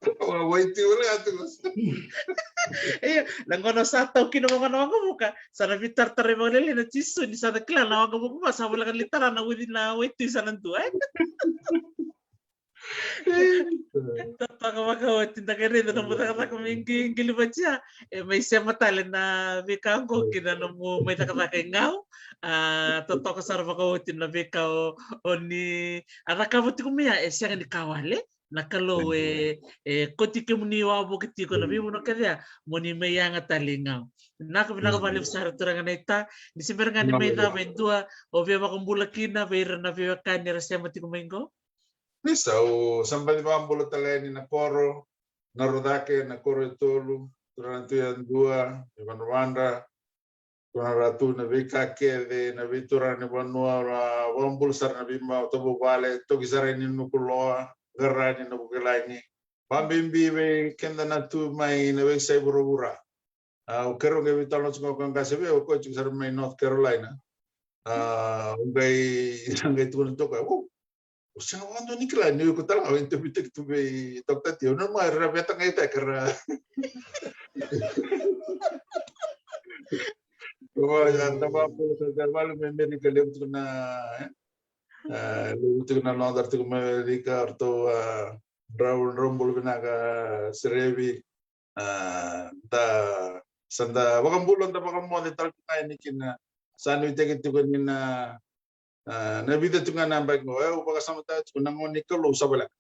Wa, waitui wale ga tu. Io, na gauna sa tau kina vaqo na waqavuka, sa na veitarataravi vakalailai na Jisu ni sa na kila na waqavuka, va sa voleka ni tara na uci na waitui sa na dua, e? Totoka vakaoti, da qai raica nomu cakacaka mai Qi-, Qilivati ya. E mai sema tale na veika qo ki na nomu mai cakacaka i Gau. A, totoka sara vakaoti na veika o, o ni a cakava tiko mai ya, e sega ni ka wale. Na Kalou e, e kauti kemuni wavoki tiko na veivanua kece ya, mo ni mai yaga tale i Gau. Vinaka, vinaka vakalevu sara turaga naita, ni se bera ga ni mai cava e dua o via vakabula kina vei ira na veiwekani era sema tiko mai qo. Ni sa, au sa baci vakabula tale yani na koro, Naro Cake, na koro e tolu, turaga tu yadua, e Vadravadra, turaga tu na veika kece, na veituraga ni vanua, ra vakabula sara na veimau, tavuvale, toki sara yani Nukuloa, Qarani, Navukilagi. Vabibi vei keda na tu mai na veiyasai vuravura. A, au keirau qai veitalanoa tiko ga, qase vei au, o koya tiko sara mai North Carolina. A, au qai, qai tukuna toka, o, o sega vakadua ni kila ni o iko tale ga o interview-taki tu vei Doctor T. Au nanuma era veta ga i ta kera. Au ya, da vakabula sara, da vale mai Amerika, levu tiko na, e? A, levu tiko na noda tiko mai Amerika, o ratou, a, drau, drau bula vinaka, Serevi. A, da, sa da vakabula, da vakamoce tale tu ga yani kina, sa nuitaki tiko ni na, a, na vica tiko ga na yabaki qo, e, au vakasamataka tiko na gauna ni Kalou sa voleka.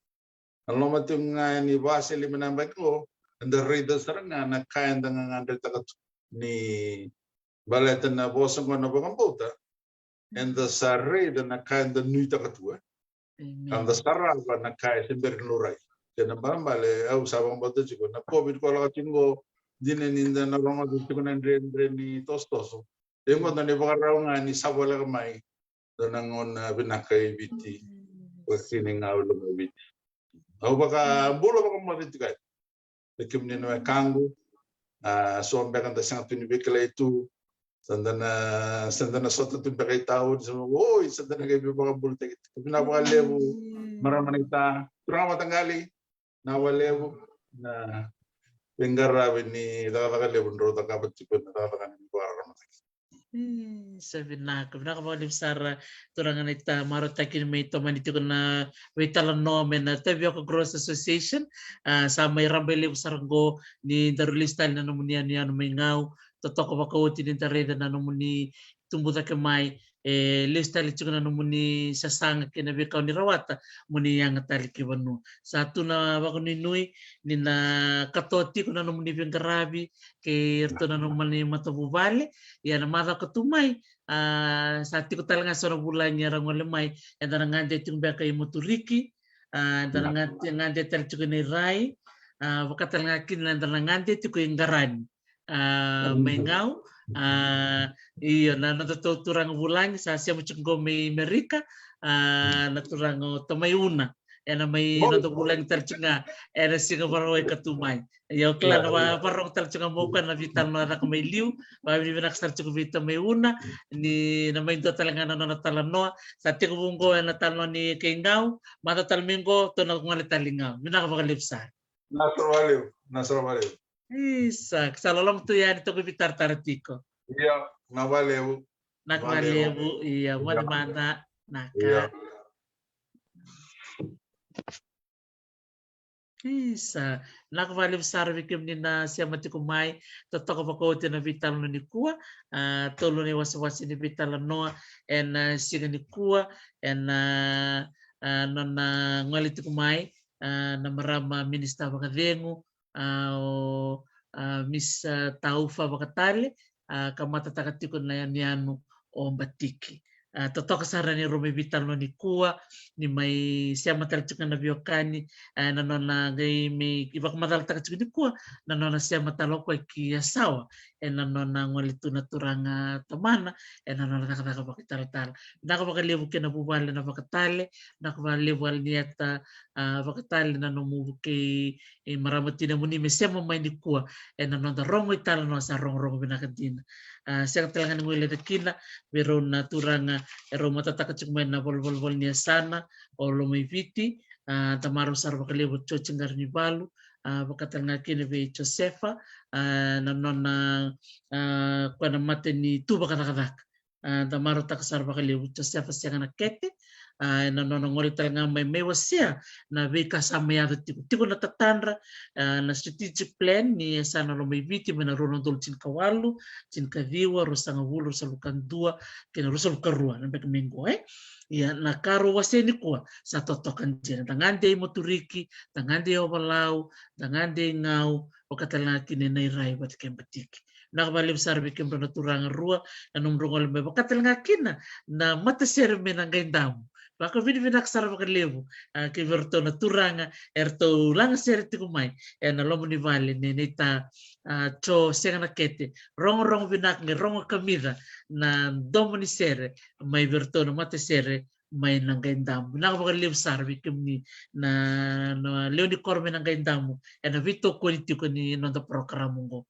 Na loma tiko ga yani va se lima na yabaki qo, eda raica sara ga na ka eda gagadretaka tu ni baleta na vosa qo na vakabauta, eda sa raica na ka eda nuitaka tu, e. Amen. Eda sarava na ka e se bera ni laurai. Kena ibalebale, au sa vakabauta tiko na COVID ko lako tiko qo, dina ni da na rogoca tiko na dredre ni tosotoso. E qo da na ivakarau ga ni sa voleka mai dua na gauna vinaka i Viti. Mm. Vakakina i Gau, Lomaiviti. Au vakabula vakamoce tiko yani vei kemuni na wekaqu. A, so beka da sega tu ni veikilai tu. Sa da na, sa da na sota tu beka i tauni, sa, oi, sa da na qai veivakabulutaki tu. Vinaka vakalevu, mm, marama naita, turaga mataqali, vinaka vakalevu na veiqaravi ni cakacaka levu drau cakava tiko, na cakacaka ni vakararamataki. E, sa vinaka, vinaka vakalevu sara turaga naita, marautaki ni mai tomani tiko na veitalanoa mai na Tavioka Growers Association. A, sa mai rabailevu sara qo ni daru lesu tale na nomuni yanuyanu mai Gau. Totoka vakaoti ni da raica na nomuni tubu cake mai, e lesu tale tiko na nomuni sasaga kei na veikau ni rawata mo ni yaga tale ki vanua. Sa tu na vakanuinui ni na katoa tiko na nomuni veiqaravi kei iratou na nomuni matavuvale. Ia na macawa ka tu mai, a, sa tiko tale ga so na vulagi era gole mai, eda na gade tiko beka i Moturiki, a, eda na gade, gade tale tiko i Nairai, a, vaka tale ga kina eda na gade tiko i Qarani, a, mai Gau, a, io, na nodatou turaga vulagi sa sema tiko qo mai Merika, a, na turaga o Tamai Una, ena mai noda vulagi tale tiko ga ena siga Vakarauwai ka tu mai. Io, kila na va-, vakarogo tale tiko ga mo koya na veitalanoa caka mai liu. Vakavinavinaka sara tiko vei Tamai Una ni na mai dua tale ga na nona talanoa. Sa tekivu qo ena talanoa ni kei Gau, macawa tale mai qo tou na gole tale i Gau. Vinaka vakalevu sara. Vinaka sara vakalevu, vinaka sara vakalevu. Isa, sa loloma tu yani, toki veitaratara tiko. Ia, vinaka vakalevu. Vinaka vakalevu, ia, moce mada, naka. Ia. Isa, vinaka vakalevu sara vei kemuni na sema tiko mai, totoka vakaoti na veitalanoa nikua, a, tolu na iwasewase ni veitalanoa ena, a, siga nikua, ena, a, a, nona gole tiko mai, a, na marama minisita vakacegu, a, o, a, Miss, a, Taufa Vakatale, a, ka matataka tiko na yanuyanu o Batiki. A, totoka sara ni rau mai veitalanoa nikua, ni mai sema tale tiko na veiwekani, a, na nona qai mai vakamacalataka tiko nikua na nona sema tale o koya ki Yasawa ena nona gole tu na turaga tamana ena nona cakacaka vakaitalatala. Vinaka vakalevu kei na vuvale na Vakatale, vinaka vakalevu Alinieta, a, Vakatale, na nomu vukei, e, marama tina muni me sema mai nikua ena noda rogo italanoa sa rogorogo vinaka dina. A, sega tale ga ni guilecavi kina vei rau na turaga e rau matataka tiko mai na valenivolavola ni yasana o Lomaiviti, a, da marau sara vakalevu Joji Qaranivalu, a, vaka tale ga kina vei Josefa, a, na nona, a, koya na mata ni tu vakacakacaka. A, da marautaka sara vakalevu Josefa Sega Nakete, a, ena nona gole tale ga mai, mai wasea na veika sa mai yaco tiko, tiko na tatadra, a, na strategic plan ni yasana Lomaiviti mai na rua na udolu tinikawalu, tinikaciwa, ruasagavulu, ruasagavulu ka dua kei na ruasagavulu ka rua na beka mai qo, e. Ia, na ka rau wasea nikua sa totoka dina. Da gade i Moturiki, da gade i Ovalau, da gade i Gau, vaka tale ga kina i Nairai vata kei Batiki. Vinaka vakalevu sara vei kemudrau na turaga rua na nomudrau gole mai, vaka tale ga kina na matasere mai Naqaidamu. Vakavinavinaka sara vakalevu, a, kei vei iratou na turaga eratou lagasere tiko mai ena loma ni vale nei, nei ta, a, Jo Sega Nakete. Rogorogo vinaka qai rogo kamica na domo ni sere mai vei iratou na matasere mai Naqaidamu. Vinaka vakalevu sara vei kemuni na, na lewe ni koro mai Naqaidamu ena veitokoni tiko ni noda porokaramu qo.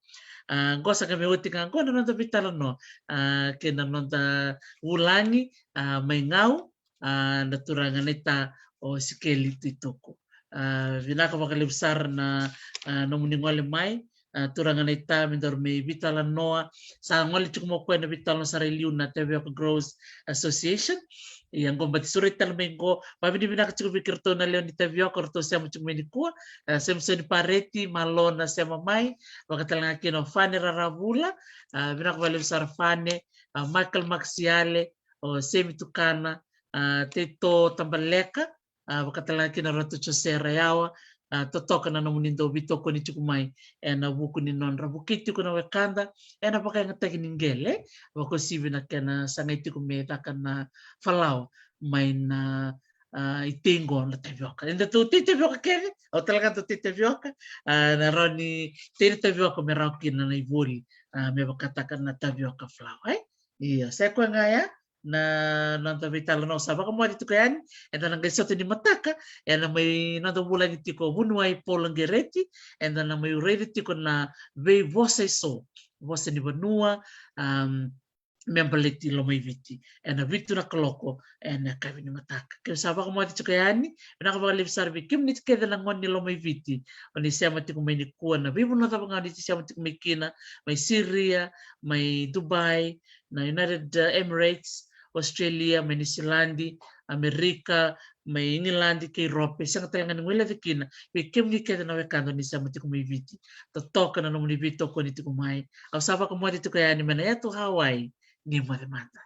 A, qo sa qai mai oti ga qo na noda veitalanoa, a, kei na noda vulagi, a, mai Gau, a, na turaga naita o Sikeli Tuitoko. A, vinaka vakalevu sara na, a, nomuni gole mai, a, turaga naita, me daru mai veitalanoa. Sa gole tiko mai o koya na veitalanoa sara i liu na Tavioka Growers Association. Ia, qo bati sureti tale mai qo. Vakavinavinaka tiko vei kei iratou na lewe ni Tavioka, ratou sema tiko mai nikua. A, Samisoni Pareti, malo na sema mai. Vaka tale ga kina o Fane Raravula. A, vinaka vakalevu sara Fane. A, Michael Makasiale, o Semi Tukana, a, Teito Tabaleka, a, vaka tale ga kina Ratu Jose Rayawa, a, totoka na nomuni dau veitokoni tiko mai ena vuku ni nodra vukei tiko na wekada ena vakayagataki ni qele, vakauasivi na kena sagai tiko me caka na falawa mai na, a, itei qo na tavioka. Edatou tei tavioka kece, au tale ga dau tei tavioka, a, na rawa ni tei na tavioka me rawa kina na ivoli, a, me vakataka na tavioka falawa, e? Ia, sa i koya ga ya na noda veitalanoa sa vakamoce tiko yani, eda na qai sota ni mataka, ena mai noda vulagi tiko vuniwai Paula Qereti, eda na mai raica tiko na veivosa eso, vosa ni vanua, am, me baleti Lomaiviti ena vitu na kaloko ena yakavi ni mataka. Keimami sa vakamoce tiko yani, vinaka vakalevu sara vei kemuni kece na gone ni Lomaiviti, o ni sema tiko mai nikua, na veivanua cava ga o ni sema tiko mai kina, mai Siria, mai Dubai, na United, uh, Emirates, Australia, mai Niusiladi, Amerika, mai Igiladi kei Rope, sega tale ga ni guilecavi kina vei kemuni kece na wekada o ni sema tiko mai Viti. Totoka na nomuni veitokoni tiko mai. Au sa vakamoce tiko yani mai na yatu Hawaii, ni moce mada.